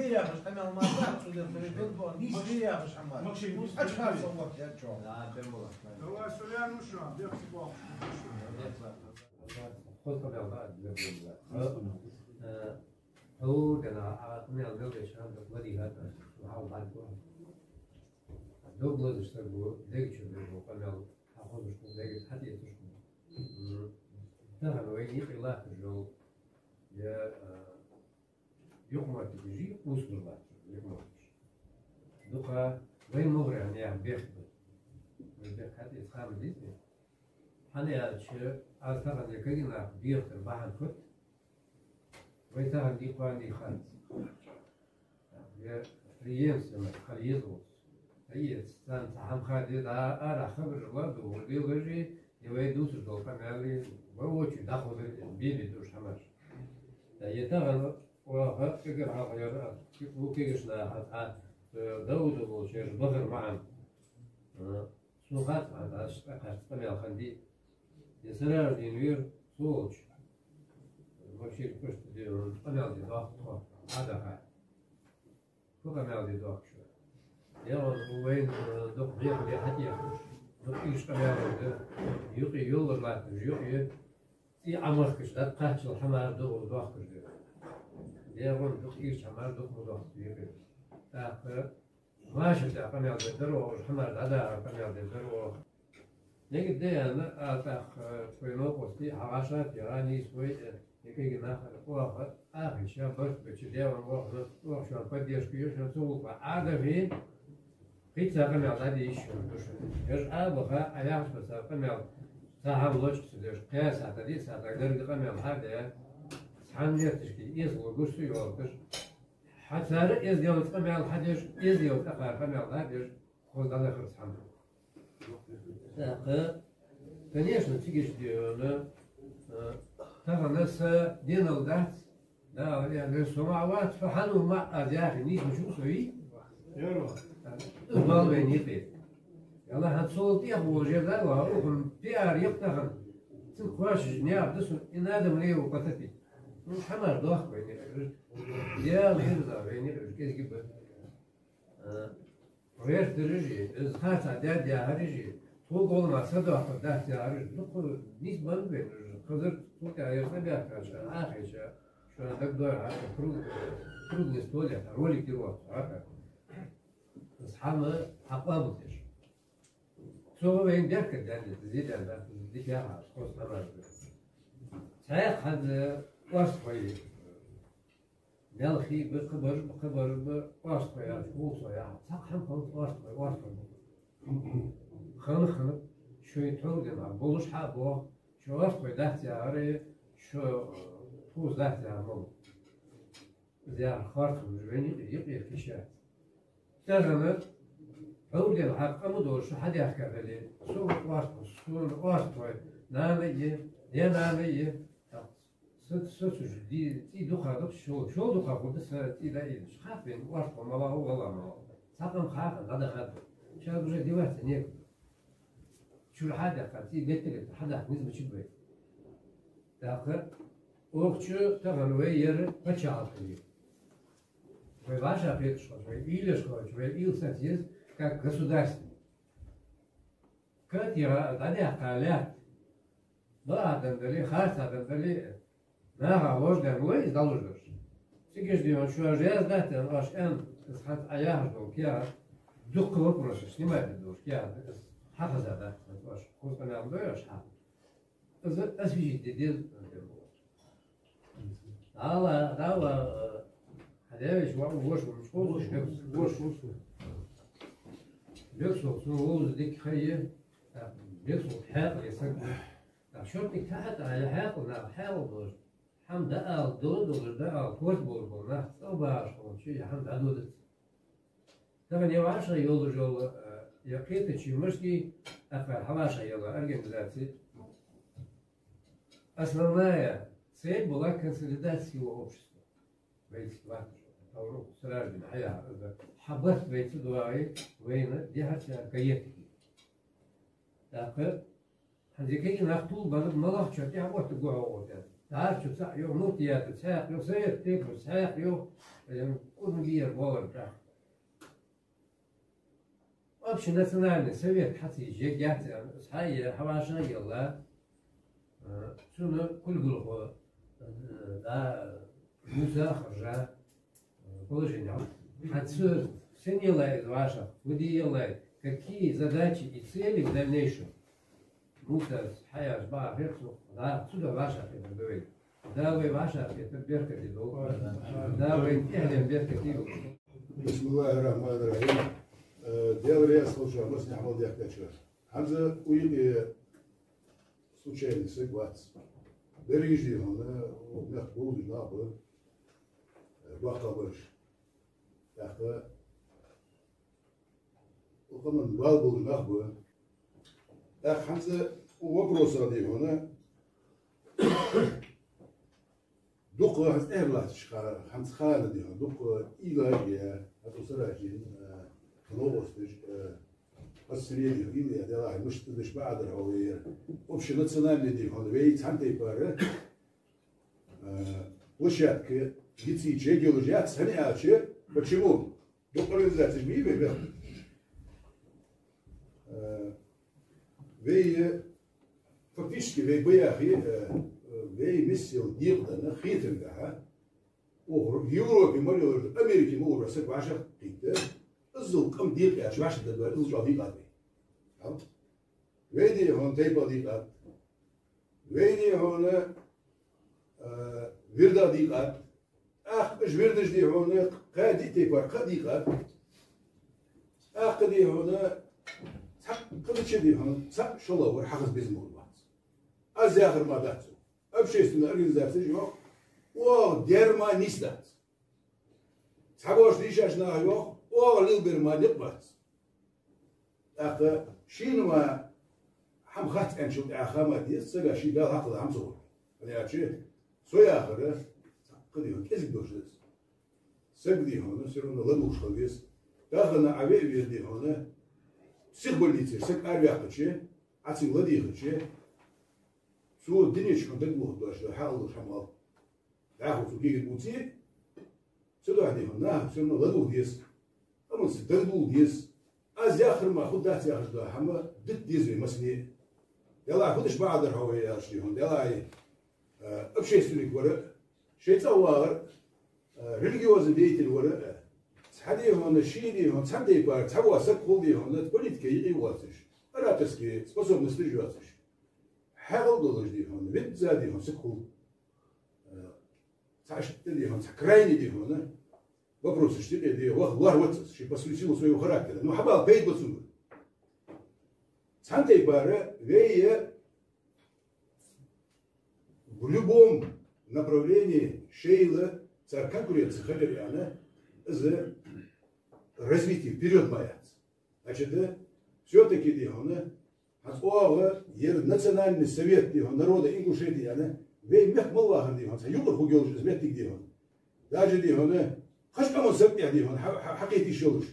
яхаш къамаьл ма да, цу ден тӀа ве бен бо, нийса яхаш хӀама. Ачхар со вот я чё. Давай, Сулян, ну шо, бех си бо. Хоза къамаьл да, да, да. Э, Хьо дена, а, къамаьл мел деш хӀама да, вари хӀама да, хьал бан ко. Дог лазаш саг ва, дег чу беш ва къамаьл, хьахозаш хул, дег хьатӀаэцаш хул. М. Тахан вай юкъе латташ йола, я, а, юкъ-меттигаш, ус лур латташ, юкъ-меттигаш. Дукха вай мугӀарера яха бехк ба. Вай бехк хьатӀаэца хӀама дийцад. ХӀана аьлча, аз тахан декаги нах бехкар бахьан фуд, вай тахан дикхван дий ханц. Я преемственность хила еза волча. Ца еза, царна цхьа хӀама ха де, да, ара хабар ладувгӀа, делажи, я вай дувцаш дола къамаьли, вай вочу дахулда, бе-бе душ хӀамаш. Да, я тахан оаха кегар хьалха яр, у кегаш наха цхьа, э, Дауда волча, яр бахар маӀан. Э, Сона хац, хӀанз аз тӀакхаччалца къамаьл хиннадий. Из сараж дийна вера, со волча. Вообще просто де, къамаьл де доахк тхо, Ӏадаха. Фу къамаьл де доахк шо? Яхаш, вайна, э, дукха бехк бе хьатӀехаш. Дукха ийрча къамаьл да, юкъе йолаш латташ, юкъе цӀий Ӏомахкаш, дӀакхаччалца хӀамаш догӀа доахкаш да. Яхаш, дукха ийрча хӀамаш дукха ма доахк юкъе. ТӀаккха Маша тӀа къамаьл дергдар оаха, уж хӀамаш дӀадахар къамаьл дергдар оаха. Нигат да аьнна, а тӀаккха, э, тхоай новкъостий, хьагӀашат яра нийса вай, э, юкъе нах оаха, Ӏохайша, барт беча, Даьла оаха, оаха шоана поддержка еш, шоана ца гӀулакха Ӏадахе, кхийтта къамаьл дӀадийша шоана душа. Яж Ӏабаха, Ӏа яхача беса къамаьл, цхьа хӀама лочкъа ца деш, кхаь сахьата, диъ сахьата гарга къамаьл хьаде, цхьан метташка эсала гуш ца йоалаш. Хьа цар эздел къамаьл хьадеш, эздел тӀакхар къамаьл хьадеш, хоза дӀадахар цхьан. ТӀаккха, конечно, цига иштта дий хьона, э, тахан са денал дац, да, я, я, со ма вац, со хьанна ма аз яхе, нийса ма шу со вий? Яро. Из бал вайна юкъе. Яла хьан цул тӀех волаш да, ва, ухун пиар яхтахан. Цу кхоачаш наькъа да со, и надо мне его потопить. Ну, хӀамаш доахк вайна юкъе. Даьла веза вайна юкъе, кӀезига ба. А, вешта деррижи, из харца даьд яхарижи, тхога гӀолла ма са доахкар дац яхарижи, дукха нийса бан бен, хазар тхога тӀа яр са бяхкача, Ӏохайша, шоана дагадоагӀа, круг-, круглый стол яха, ролик дир вахта, хьаха. Из хӀама хьакъабул деш. Цо вайна бехк даьннад, зе даьннад, дика яхар, хоза хӀамаш да. Цхьаькха хӀанз оарц хой, мелхий ба, кхыбараш ба, кхыбараш ба, оарц хой яхаш, хул со яхаш. Цхьаккха хӀама хиннад оарц хой, оарц хой. Хана-хана, шоай тхьовра дена болаш хьа а боах, шо оарц хой дац яхаре, шо, э, тхоца дац яхар ма ва. Из яхар харц ва, вайна юкъе, юкъе кхиш яц. Тахан тхьовра дена хьакъ ма долаш хьадаьхка дале, со оарц хой, сона оарц хой, нана а я, даь-нана а я, тӀаккха са, са цу ди-, цӀий дукха да, шо-, шо дукха хургда са цӀий дӀаийдеш. Хаппен, оарц хой мала ва, вала мала ва. Цхьаккха ма хаха, дӀадахад. Сейчас уже деваться некуда. Чура хьадаьккха, цӀий меттел хьадаккха низ ма чугбай. ТӀаккха оаха чу тахан вай яр паччахьалкхе я. Вай вӀашагӀкхеташ хилча, вай уйла еш хилча, вай уйла саца еза как государство. Катера дӀадаьккха лаьтта, бакъ адам дале, харц адам дале, наха вож даьнна вай из дӀалуш долаш. Цига иштта дий хьона, шоаш яздаь дац аьнна, оаш аьнна, из хӀанз Ӏа яхаш дола каьхат, дукха вопросаш снимать дергдолаш каьхат, из хьахеза дац хӀанз оаш, хоза къамаьл ма дой оаш хьа. Из освежить де деза. Алла, Алла, э, хьадаьвеча ва-, воша, воша, воша, воша. Бесул, цун ловза дика ха я, тӀаккха бесул хьаькъале саг ва. ТӀаккха шортта тӀа хьатӀа я хьаькъал, наха хьаькъал долаш, хӀама дӀаала, дала долаш, дӀаала, корта болаш бола нах цӀагӀа багӀаш хилча, е хӀама дӀадодац. Тахан е вӀашагӀйолаш йола, э, е кхетаче мишта, тӀаккха хьавӀашагӀъелла организаци. Основная цель была консолидация всего общества. Вайца латташ, Товру Сираждин хьаяхар, хьабарт вайца доагӀе, вайна дехьа цар каетаги. ТӀаккха хӀанз кагий нах тулбаннаб, малагӀча тӀехьа отта гу хьо оттаьд. ДӀарчу цхьаъ йоах, муфтиятаца хьакъ йоах, совет тейпаца хьакъ йоах, э, кӀуна гер болар тӀаккха. Общенациональный совет хьа ца йича, еггеца, хьа е, хьавӀашагӀъелла, э, цунна кулгалхо, э, да, Муса Харжа, э, положение. Хьа цу сенна елла из вӀашагӀ, фу де елла, какие задачи и цели в дальнейшем. Мусас хьаяхаш бахьа хет цо, да, цу да вӀашагӀкхетар да вай. Да вай вӀашагӀкхетар беркате долда. Да вай тӀехьенна беркате долда. بسم الله الرحمن الرحيم. Э, Даьла раьза хилва шоана, массанахьа мел дехкача. ХӀанз укх юкъе случайный саг вац. Берригаш, дий хьона, мехка болаш нах ба, э, боккхагӀбараш. ТӀаккха укх къаман бала болаш нах ба. ТӀаккха хӀанз укх вопросах, дий хьона, дукха хӀанз тӀехьа латташ ха-, хӀанз хана, дий хьона, дукха уйла я, хӀанз укх Сираждин, э, новосташ, э, подсреднего уйла я, делахь мишта деш баӀадар хьо веер. Общенациональный, дий хьона, вай цхьан тайпара, э, площадка йицийча йолаш яц, хӀана аьлча, почему? Дукха организацеш бий вай мехка. Э, вай, э, фактически вай ба яхе, э, э, вай миссел декъаденна хетаргахьа, укх Европе мел йолаш, Америке мел йолаш саг вӀашагӀкхийтта, иззал къам декъа яьлча вӀашагӀдаргдар, иззал чӀоагӀа декъа да вай. Хьал? Вай, дий хьона, тайпа декъа да. Вай, дий хьона, э, вирда декъа да. ТӀаккха уж вирдаш, дий хьона, кхаь диъ тайпара кхы а декъа да. ТӀаккха, дий хьона, цхьаккха дича, дий хьона, цхьа шоллагӀвар хьахаза безам болаш вац. Аз яхар мара дац. Общественни организацеш йоах, оаха дер мара нийса дац. Цхьабараш дийшача наха йоах, оаха лелабер мара никъ бац. ТӀаккха шийна мара хӀама хац аьнначул тӀехьагӀа ха мара деза, сага ший Дала хьакхелла хӀама ца ховргда. ХӀана аьлча, со яхар, цхьаккха, дий хьона, кӀезига долаш да из. Саг, дий хьона, всё равно ладувгӀаш хила веза. Тахан Ӏа ве а вера, дий хьона, психбольницера саг араваьккхача, Ӏа цунга ладийгӀача, цо дунен чу хьона дагалоха дош да, хьааллуш хӀама мел. ДӀахо цо кегий бувце, цудухьа, дий хьона, наха всё равно ладувгӀа деза. Къаманца дагадоалла деза. Аз яхар мара хургдац яхаш дола хӀама дита деза вай массане а. Делахь фу деш баӀадар хьо веер аьлча, дий хьона, делахь, э, общественник вар а, шоай цӀагӀа вагӀар а, э, религиозни деятель вар а, э, цхьа, дий хьона, ший, дий хьона, цхьан тайпара цхьа вола саг хул, дий хьона, политике юкъе воацаш, ораторски способностеш йоацаш, хьаькъал долаш, дий хьона, везза, дий хьона, саг хул. Э, цхьа иштта, дий хьона, цхьа крайний, дий хьона, вопросаш юкъе, дий, ваха лоархӀац из, ший по силе своего характера. Ну, хьабала пайда ба цунга. Цхьан тайпара вай в любом направлении шоайла цар конкуренци хилар аьнна, из развитие вперёд ма яц. Значит, всё-таки, дий хьона, хӀанз оаха ер национальный совет, дий хьона, народа Ингушетии аьнна, вай мехка мел вахар, дий хьона, цхьа юкъара хургйолаш из моттиг, дий хьона. Даже, дий хьона, кхыча къаман саг тӀехьа, дий хьона, хьа-, хьа-, хьакхеташ йолаш.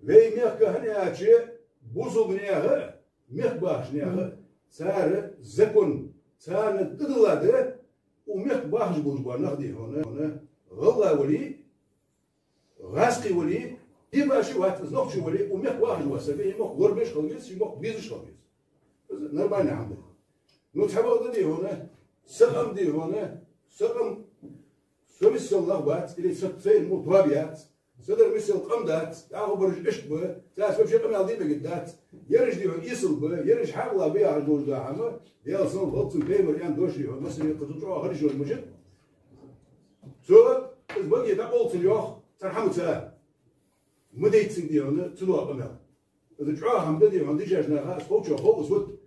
Вай мехка, хӀана аьлча, бусалба наьха а, мехка бахача наьха а, цар закон, царна тӀадилла да, укх мехка бахаш болаш бола нах, дий хьона, гӀалгӀа вале, гӀазкхи вале, дебаши вац из, нохчо вале, укх мехка вахаш вола саг, из мохк лорабеш хила веза, из мохк безаш хила веза. Из нормальни хӀама да. Ну, цхьабакъда, дий хьона, са къам, дий хьона, са къам, со миссел нах бац, или са цӀен мо тоба яц, са дар миссел къам дац, дӀахо бараш иштта ба, царца вообще къамаьл де мегаргдац, ераш, дий хьона, эсала ба, ераш хьаькъала ба яхаш долаш дола хӀама, Даьла салам хилда цунна, пайхамара аьнна дош, дий хьона, массане а кхы цул чӀоагӀа хадиш йола мужик. Цо из баге дӀакъовл цунна йоах, цхьан хӀамаца. Ма дайта цунга, дий хьона, цу ноа къамаьл. Из чӀоагӀа хӀама да, дий хьона, дешаш наха, из ховчох хов из вот.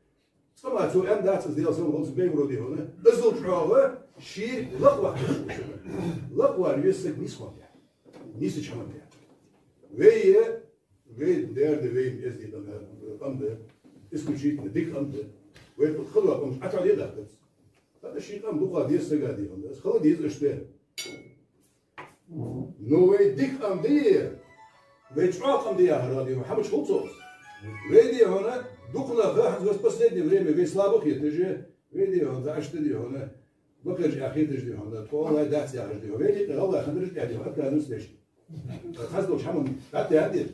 Цкъа ма цо аьнна дац из, Даьла салам хилда цунна, пайхамаро, дий хьона. Иззал чӀоагӀа ше лакхваккха веза. Лакхвар веза саг нийсхонна тӀа. Нийсача хӀаман тӀа. Вай, вай, дерда вай, эздий къам, къам да, исключительно дика къам да. Вай халла къамаш ӀотӀадехкац. ХӀаьта ший къам дукха деза сага, дий хьона. Из хила деза иштта. Ну, вай дика къам дий, вай чӀоагӀа къам дий яхар, дий хьона, хӀамаш хул цо. Вай, дий хьона, дукха нах хӀанз вай последнее время вай слабо хеташ, вай, дий хьона, за ашта, дий хьона, бакъдерг а хеташ, дий хьона, тхо гӀалгӀай дац яхаш, дий хьона, вай юкъе гӀалгӀай хиннараш а, дий хьона, отказываться деш. Хаза долча хӀаман дӀатӀадаьнна деза.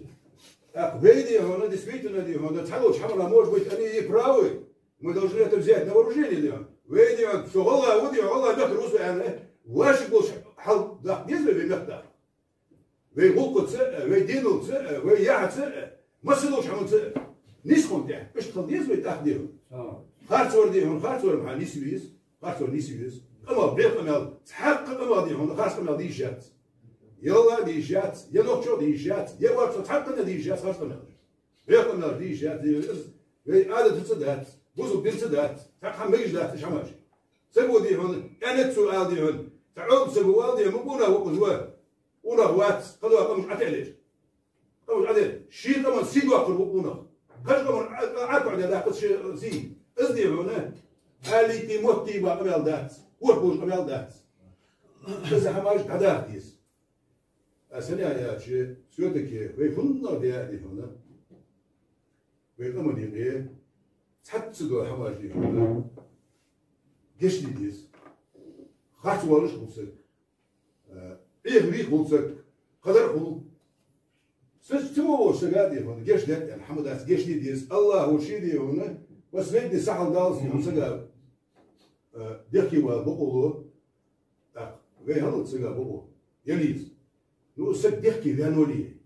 ТӀаккха вай, дий хьона, действительно, дий хьона, цхьа долча хӀаман, может быть, они и правы. Мы должны это взять на вооружение, дий хьона. Вай, дий хьона, со гӀалгӀа ва, дий хьона, гӀалгӀай мехкара ва со аьнна, вӀашагӀ болча хьал даккха деза вай, вай мехка даха. Вай гӀулакхаца а, вай деналца а, вай яхьаца а, массадолча хӀаманца а. Нийсхонна тӀа. Иштта хила деза вай тӀаккха, дий хьона. Харцвар, дий хьона, харцвар ма нийса веза. Харцвар нийса веза. Къамаьл, бӀеха къамаьл, цхьаккха къамаьл, дий хьона, харц къамаьл де йиш яц. Е гӀалгӀа де йиш яц, е нохчо де йиш яц, е орцо, цхьаккха де йиш яц харц къамаьл. БӀеха къамаьл де йиш яц, дий хьона, из вай Ӏадатаца дац, бусалба динца дац, цхьаккха хӀама мегаш дац уж хӀамаш. Саго, дий хьона, аьннад цо, ала, дий хьона, цхьа Ӏилма саго ала, дий хьона, ма къонах ва-кх из ва, къонах вац, кхыдола къамаш ӀотӀаэллар. Къамаш ӀотӀаэллар. Ший къаман сий доаккхар ва къонах. Кхыча къаман Ӏа-, Ӏа-, ӀотӀадаь даккхац ший сий. Из, дий хьона, алийта, моттийта къамаьл дац, корта болаш къамаьл дац. Из хӀамаш дӀадаха деза. А сенах аьлча, всё-таки вай фуннагӀа де а, дий хьона, вай къаман юкъе цхьацца дола хӀамаш, дий хьона, гешт де деза. Харц воалаш хул саг, э, Ӏеха вийха хул саг, кхадар хул. Са ца волаш сага, дий хьона, гешт даьд аьнна хӀама дац, гешт де деза. АллахӀа ше, дий хьона, последний сахьал даллалца, дий хьона, сага, э, дехке вала бокъо лу. ТӀаккха вай хьалаца сага бокъо яле а. Ну, саг дехке ваьнна вале,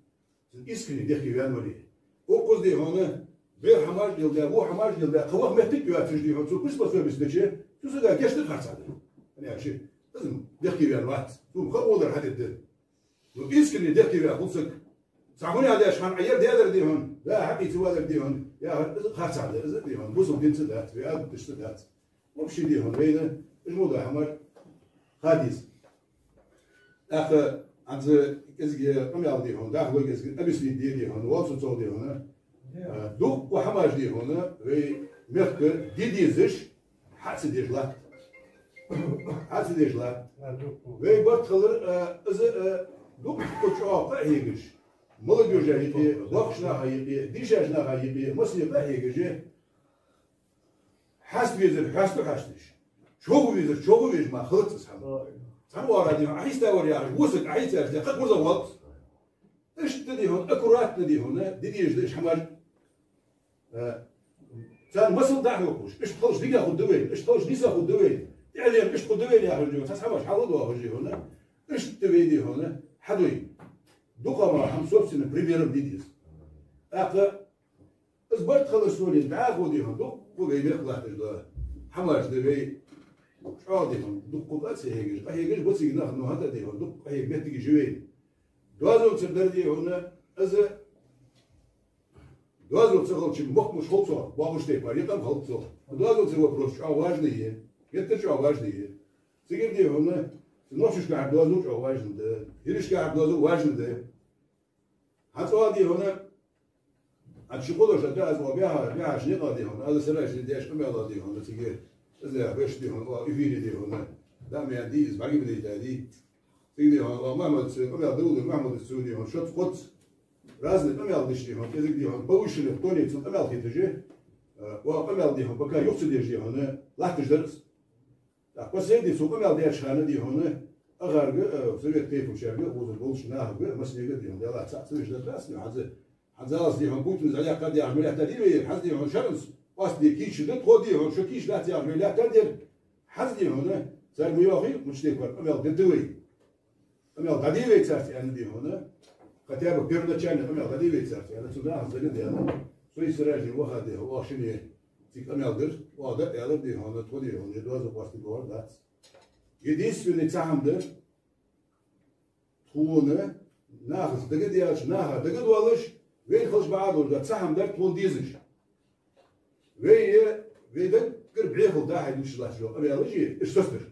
цун искренне дехке ваьнна вале, укхаза, дий хьона, бӀеха хӀамаш леладаь, во хӀамаш леладаь, кхы ваха моттиг йоацаш, дий хьона, цо приспособиться дича, цу сага гешт дар харцахьа да. ХӀана аьлча из дехке ваьнна вац, цо ха а водар хьадергда. Ну, искренне дехке ваь хул саг. Цхьа хӀама а деш, хьона Ӏа ер даьдар, дий хьона, да, хьакъий ца ваьлар, дий хьона, яхар, из харцахьа да, из, дий хьона, бусалба динца дац, вай Ӏадаташца дац. Вообще, дий хьона, вайна уж мо дола хӀамаш ха деза. ТӀаккха хӀанз кӀезига къамаьл, дий хьона, дахлой кӀезига объяснить де, дий хьона, валсу цо, дий хьона. Э, дуккха хӀамаш, дий хьона, вай мехка де дезаш, хьа ца деш латт. Хьа ца деш латт. Вай барт хилар, э, из, э, дуккха чӀоагӀа къахьегаш, молодёжа юкъе, боккхийча наха юкъе, дийшача наха юкъе, массане къахьегаш, хьаста везар хьаста хьашташ, чӀоагӀа везар чӀоагӀа веш ма хилац из хӀама. Цхьан оагӀорахьа, дий хьона, Ӏохьийста вар яхаш, во саг Ӏохьийцача, кхы а гурзагӀа воалл из. Иштта, дий хьона, аккуратно, дий хьона, де дезаш да уж хӀамаш. Э, царна масал дӀахьокхаш, иштта хилча дика хургда вайна, иштта хилча нийса хургда вайна, тӀехьале иштта хургда вайна яхаш, дий хьона, цхьацца хӀамаш хьалха доахаш, дий хьона, иштта вай, дий хьона, хьадой. Дукха ма хӀама собственным примером де деза. ТӀаккха из барт хилар совнагӀа дӀахо, дий хьона, дуккха вай мехка латташ дола хӀамаш да вай чӀоагӀа, дий хьона, дуккха къа ца хьегаш, къахьегаш ба цига нах, ну хӀаьта, дий хьона, дуккха къахьега моттигаш я вайна. Доазонцара дар, дий хьона, из доазув ца хилча мохк муш хул цох, бохуш тайпара, е къам хилац цох. Доазув ца вопрос чӀоагӀа важный я, геттара чӀоагӀа важный я. Цигара, дий хьона, нохчашкахьара доазув чӀоагӀа важный да, хӀирашкахьара доазув важный да. ХӀанз цӀа, дий хьона, хӀанз ши-кхо ди да аз оаха баьха, баьхача наькъа, дий хьона, аз сараш деш къамаьл, дий хьона, цига, из яхаш, дий хьона, оаха эфире, дий хьона, да ма ян дий, из бӀаргабайта дий. Цига, дий хьона, оаха Махьмудаца къамаьл дувлар, Махьмудаца, дий хьона, шозза-кхозза разный къамаьл деш, дий хьона, кӀезига, дий хьона, повышенный тонеца къамаьл хеташ, э, оаха къамаьл, дий хьона, пока юха ца деш, дий хьона, латташ дар из. ТӀаккха последний цо къамаьл деча хана, дий хьона, акхарга, э, совет тейпачарга, укхаза болча нахага, массанега, дий хьона, Даьлах цаӀ ца веш дар дац, дий хьона, хӀанз, хӀанз Даьлаца, дий хьона, Путина зӀамига кхаьчад яхаш ма лаьттадий вай, хӀанз, дий хьона, шоана оаст де кийча да, тхо, дий хьона, шо кийча дац яхаш вай лаьттадер, хӀанз, дий хьона, цар ма йоахий, мишта тайпара къамаьл дергда вай. Къамаьл дӀаде вай царца аьнна, дий хьона, хотя бы первоначально къамаьл дӀаде вай царца аьнна, цу нахаца дагадеана, со из сараш ваха, дий хьона, оаха шинне цига къамаьл дир, оаха дӀааьлар, дий хьона, тхо, дий хьона, е доазув къоастаде доагӀар дац. Единственный цхьа хӀама да, тхона нахаца дагадаьлча, наха дагадоалаш, Вайна хилча бакъахьа долаш да цхьа хӀама дар тхона дезаш. Вай, вай даггара бӀехал дахьа дувцаш латташ дола къамаьлаш, уж соцадар.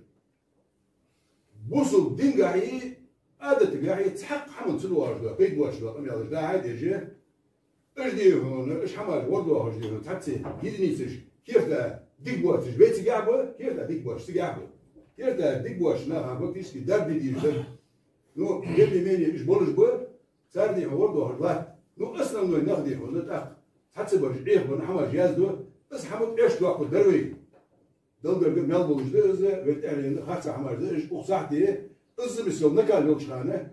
Бусалба дингахьеи Ӏадатагахьеи цхьаккха хӀаман ца доагӀаш дола, пайда боацаш дола къамаьлаш дахьа дезаш. Уж, дий хьона, уж хӀамаш вар доахаш, дий хьона, цхьацца единицаш, керта дика боацаш вай цигахь ба, керта дика боацаш цигахь ба. Керта дика боацаш наха фактически дарба де дезаш дар. Ну, тем не менее, уж болаш ба, цар, дий хьона, вар доахаш латт. Ну, основной нах, дий хьона, тӀаккха цхьацца бараш Ӏехабенна хӀамаш язду, из хӀама тӀехьашка доаккхаргдар вай. Дала гарга мел болаш да из, вай тӀехьенна харцахьа хӀамаш да уж, укх сахьте, из замысел накал йолча хана,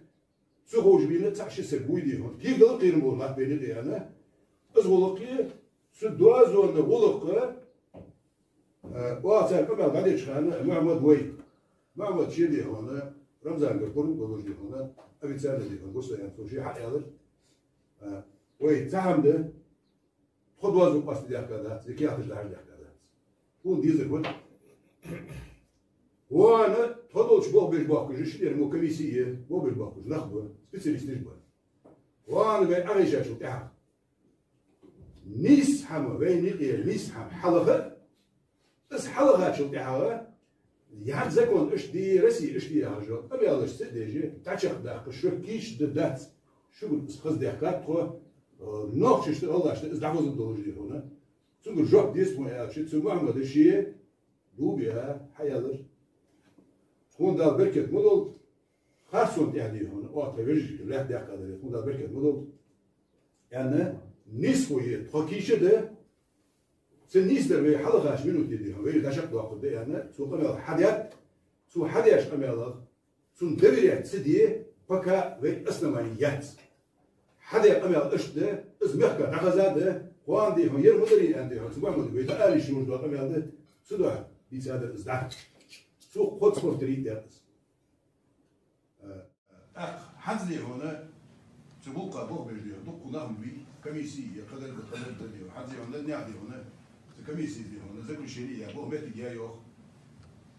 цу ховш бийна цхьа-ши саг вуй, дий хьона. Кийра дала кхерам бола латт вайна тӀа яьнна. Из гӀулакх, цу доазонна гӀулакх, э, оаха цар къамаьл дӀадеча хана, Мухьаммад вай. Мухьаммад ше, дий хьона, Рамзангара пурам болаш, дий хьона, официально, дий хьона, гуш даьнна, цо ше хьааьлар. Э, вай, цхьа хӀама да, тхо доазув къоастадаьхка дац, е каьхаташ дахьаш даьхка дац. Тхона дезар фуд? Вайна тхо долча болх беш боахкаш, ши дермо комисси е, болх беш боахкаш нах ба, специалисташ ба. Вайна вай Ӏохайшачул тӀехьагӀа, нийса хӀама, вайна юкъе нийса хӀама хьалаха, из хьалахачул тӀехьагӀа, яхар закон иштта дий, Россе иштта дий яхаш йола къамаьлаш ца а деш, дӀачакхдаккха шо кийча да дац, шугара из хаза даьхкад тхо, э, нохчашта, гӀалгӀашта из дӀахозаргдолаш, дий хьона. Цунгара жоп деза тхона аьлча, цу Мухьаммада ше дув биа хьааьлар. Тхона Дала беркат ма долда, харцонна тӀехьа, дий хьона, оаха тха вежарашка лаьтта даьккха дале, тхона Дала беркат ма долда, аьнна, нийсхо е тхо кийча да, цу нийсдар вай хьалахача минуте, дий хьона, вай дӀачакхдоаккхаргда аьнна, цо къамаьл хьадаьд, цо хьадаьча къамаьлах цунна доверять ца де, пока вай основани яц. Хьадаь къамаьл иштта да, из мехка дӀахеза да, кхоана, дий хьона, ер ма дарий аьнна, дий хьона, цу Мухьаммада вай дӀаала йиш йолаш дола къамаьл да, цудухьа дийцадар из да. Цо кхоаца хӀоттарий даьккха из. Э, тӀаккха хӀанз, дий хьона, цу гӀулакха болх беш, дий хьона, дукха нах ма бий, комисси е кхыдар ба, кхыдар да, дий хьона. ХӀанз, дий хьона, дӀа наьха, дий хьона, цу комиссис, дий хьона, заключени яь, болх моттиг яь йоах.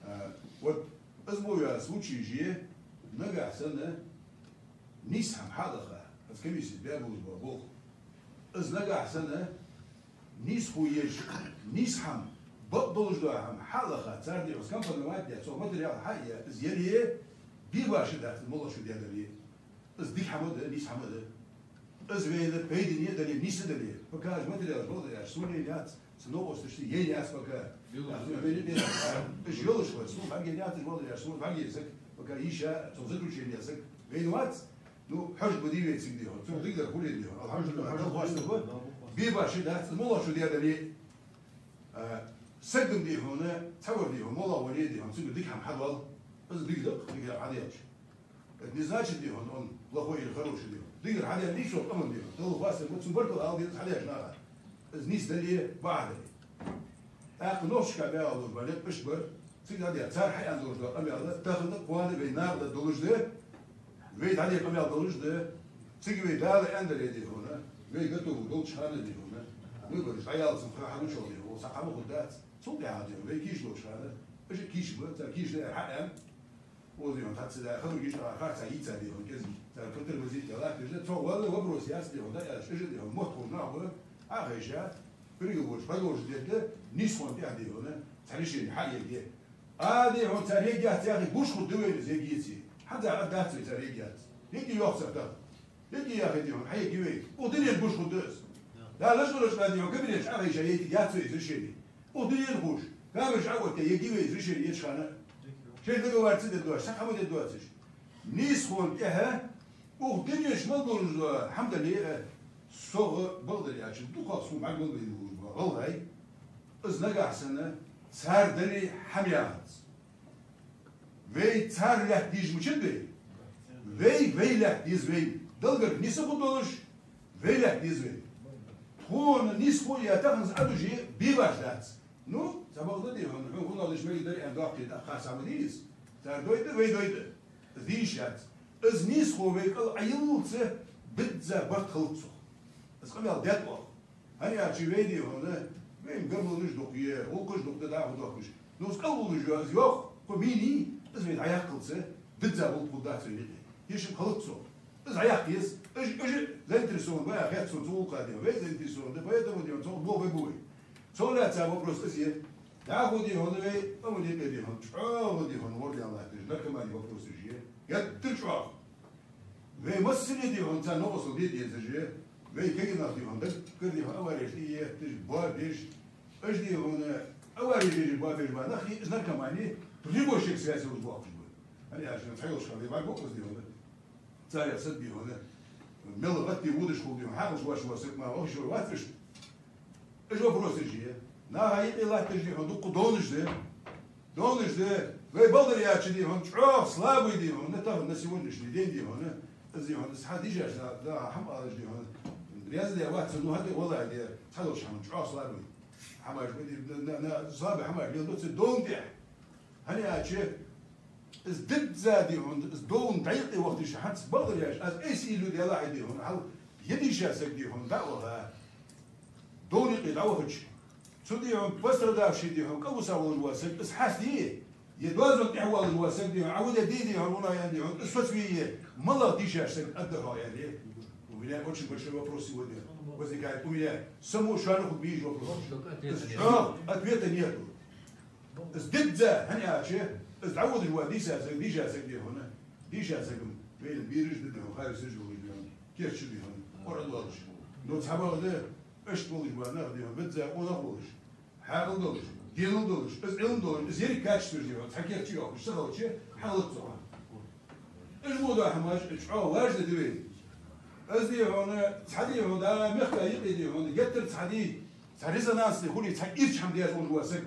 Э, вот из мо йола случайш, нагахьа санна нийса хӀама хьалаха, из комиссис баь болаш бола болх, из нагахьа санна нийсхо еш, нийса хӀама, бакъдолаш дола хӀама хьалаха, цар, дий хьона, скомпоновать яь, цох материал хьаяь, из яле, бе-башха дац, моллагӀа шу даь дале. Из дика хӀама да, нийса хӀама да. Из вайна пайдане а дале, нийса а дале. Пока уж материалаш бакъдар аьлча, сона яйна яц, са новкъосташта яйна яц пока. Уж йолаш хилча, сона бӀаргаяйна яц уж, бакъдар аьлча, сона бӀаргаяй саг, пока йиша, цох заключени яь саг вайна вац. Ну, хьожаргба дий вай цига, дий хьона, цунах дикадар хуле, дий хьона. Алхьамдулиллахь, хьожаргба, хьожаргба. Бе-башха дац, моллагӀа шу даь дале. А, саг-м, дий хьона, цхьавар, дий хьона, моллагӀа вале, дий хьона, цунгара дика хӀама хьадоал. Из дика да, дика хӀама хьадаьлча. Это не значит, дий хьона, он плохой или хороший, дий хьона. Дикагара хьадаьнна нийсхо къаман, дий хьона, Далла хоастам ба, цунна баркал ала деза хьадеш наха. Из нийса дале, бакъахьа дале. ТӀаккха нохчашка баьгӀа луш ба, лепаш бар, цига дӀадаь, цар хьааьнна долаш дола къамаьл, тахан а, кхоана а вай наха да долаш да, вай дӀадаь къамаьл долаш да, цига вай Дала аьнна дале, дий хьона, вай готовы долча хана, дий хьона, выбораш дӀаяллалца ха хьалучул, дий хьона, цхьа хӀама хургдац. Цул тӀехьагӀа, дий хьона, вай кийча долча хана, уж кийча ба, цар кийча да аьнна хьааьнна, Оза, дий хьона, цхьацца да, хабаргаш а харцахьа йийца, дий хьона, кӀезига. Цар притормозить яла, кӀезига. Цо валла вопрос яц, дий хьона, дӀааьлча, уж, дий хьона, мотт ховш нах ба, Ӏохайша, переговораш продолжить еш да, нийсхонна тӀехьа, дий хьона, цхьа решени хьаергья. А, дий хьона, цар ергьяц яхе, гуш хургда вайна из ергьеце. ХӀанз а аргдац вай цар ергьяц. Ергья йоах цар тахан. Ергья яхе, дий хьона, хьаергья вай. Укх дунен гуш хургда из. Дала лачкъа-лачкъа, дий хьона, кабинеташ Ӏохайша яйтаргьяц вай из решени. Укх дунен гуш. Камераш Ӏоотта ергья вай из решени еча хана. Шоай договор ца дергдоацаш, цхьа хӀама дергдоацаш. Нийсхонна тӀехьа, укх дунен чу мел долаш дола хӀама дале а, сох, бакъдар аьлча, дукхагӀа сона бӀаргагуш болаш бола гӀалгӀай, из нагахьа санна цар дале хӀама яхац. Вай цар лаьтта дезаш мичад вай? Вай, вай лаьтта деза вайна. Далгарг нийса хургдолаш, вай лаьтта деза вайна. Тхона нийсхо е тахан из Ӏадужи бе-башха дац. Ну, цхьабакъда, дий хьона, хьона гӀулакх деш мегаш дар аьнна доаккхе, тӀаккха харцахьа ма дий из. Цар дойта, вай дойта. Из де йиш яц. Из нийсхо вай кӀал Ӏойиллалца бизза барт хилац цох. Из къамаьл даьд оаха. ХӀана аьлча вай, дий хьона, вайна гаргалонаш дукха я, гӀулакхаш дукха да дӀахо доахкаш. Ну, из кӀал уллаш йола из йоах, кхо мини, из вай дӀаяккхалца, бизза гӀулакх хургдац вайна юкъе. Ер шим хилац цох. Из хьаяккха еза. Уж, уж заинтересован ба, хет сона цу гӀулакха, дий хьона. Вай заинтересован да, поэтому, дий хьона, цох бо бай бу вай. Цох лаьца вопрос из я. ДӀахо, дий хьона, вай, амма декъе, дий хьона, чӀоагӀа, дий хьона, вордаьнна латташ, наркомани вопрос уж я. Геттара чӀоагӀа. Вай массане, дий хьона, царна новкъостал де дезаш я. Вай кагий нах, дий хьона, даггара, дий хьона, авареш тӀаетташ, боабеш. Уж, дий хьона, авареш еш боабеш ба нах, из наркомани прямой связи уж боаккхаш ба. ХӀана аьлча, цхьайолча хана вай бӀаргагуш, дий хьона. Царех саг, дий хьона, мел гӀатте водаш хул, дий хьона, хьаькъалца воацаш вола саг ма вахаш вац иштта. Уж вопросаш я. Наха юкъе латташ, дий хьона, дукха довнаш да. Довнаш да. Вай бакъдар аьлча, дий хьона, чӀоагӀа слабый, дий хьона, тахан на сегодняшний день, дий хьона, из, дий хьона, из хьадийшаш да, да, хӀама алаш, дий хьона. Раьза да вац, ну, хӀаьта валлахӀи да, цхьадолча хӀаман чӀоагӀа слабый. ХӀамаш ба, дий, на, на, на, слабый хӀамаш леладу цу довна тӀехьа. ХӀана аьлча, из дизза, дий хьона, из довна дӀаюкъе вахийташ хӀанз бакъдар аьлча, аз айса уйла ю делахь, дий хьона, хьал я дийша саг, дий хьона, дӀа а ваха. Довна юкъе дӀавахача. Цу, дий хьона, пострадавший, дий хьона, къа гуса волаш вола саг, из хьаьстий, е доазон тӀехьа волаш вола саг, дий хьона, Ӏа ву де, дий, дий хьона, вуна ян, дий хьона, из соцаве, е малагӀа дийша саг аргда хьога, аьле. У меня очень большой вопрос сегодня возникает. У меня самого шоана хургбий из вопрос. Ответа нету. Из чӀоагӀа ответа нету. Из дизза, хӀана аьлча, из дӀаводаш вола дийша саг, дийша саг, дий хьона, дийша саг-м вайна бераш да, дий хьона, хаьрсаш йолаш, дий хьона, керчаш, дий хьона, кӀоарга долаш. Но цхьабакъда, иштта волаш бола нах, дий хьона, бизза къонах волаш, хьаькъал долаш, денал долаш, из Ӏилма долаш, из еррига качестваш, дий хьона, цхьа керте йоахаш ца хилча, хьалаца хьона. Уж мо дола хӀамаш чӀоагӀа важно да вайна. Из, дий хьона, цхьа, дий хьона, да, мехка юкъе, дий хьона, геттара цхьа, дий, цхьа резонансный хуле, цхьа ирча хӀама деш волаш вола саг.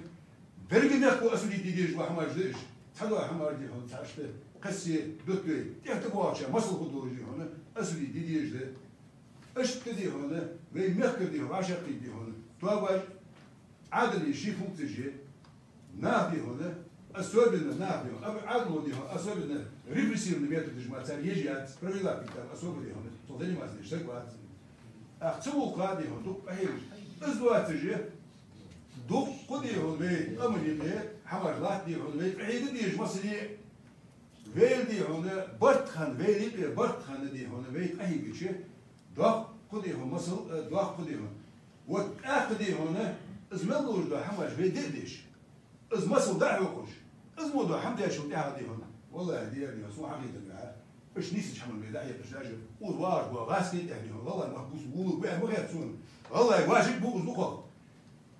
Берригача мехко осудить де дезаш дола хӀамаш да уж. Цхьа дола хӀамаш, дий хьона, цхьа иштта кхессе дутт вай. ТӀехьа тӀабоагӀача масал хургда долаш, дий хьона, осудить де дезаш да. Иштта, дий хьона, вай мехкара, дий хьона, вӀашагӀкхийтта, дий хьона, тоабаш, Ӏаьдала ший функцеш я. Нах, дий хьона, особенно нах, дий хьона, об-, Ӏаьдало, дий хьона, особенно репрессивный методаш мара цар еш яц, профилактика особо, дий хьона, цох заниматься деш саг вац. ТӀаккха цу гӀулакха, дий хьона, дукха къахьегаш. Из доацаш я. Дукха, дий хьона, вай къаман юкъе хӀамаш латт, дий хьона, вай къахьега дезаш массане а. Вай, дий хьона, барт хинна, вай юкъе барт хинна, дий хьона, вай къахьийгача, доккха, дий хьона, масал, э, доккха, дий хьона. Вот тӀаккха, дий хьона, из мел луш дола хӀамаш вай де а деш, из масал дӀа а хьокхаш, из мо дола хӀама дешал тӀехьа, дий хьона. ВаллахӀи, дий, дий хьона, сона хьахетаргахьа, уж нийсача хӀаман вай дӀахьекхаш даже, укхаза вагӀаш бола гӀазкхий тӀехьа, дий хьона, гӀалгӀай мохк бус вулларгба аьнна ма хет сона. ГӀалгӀай вӀаши бу из дукхагӀа.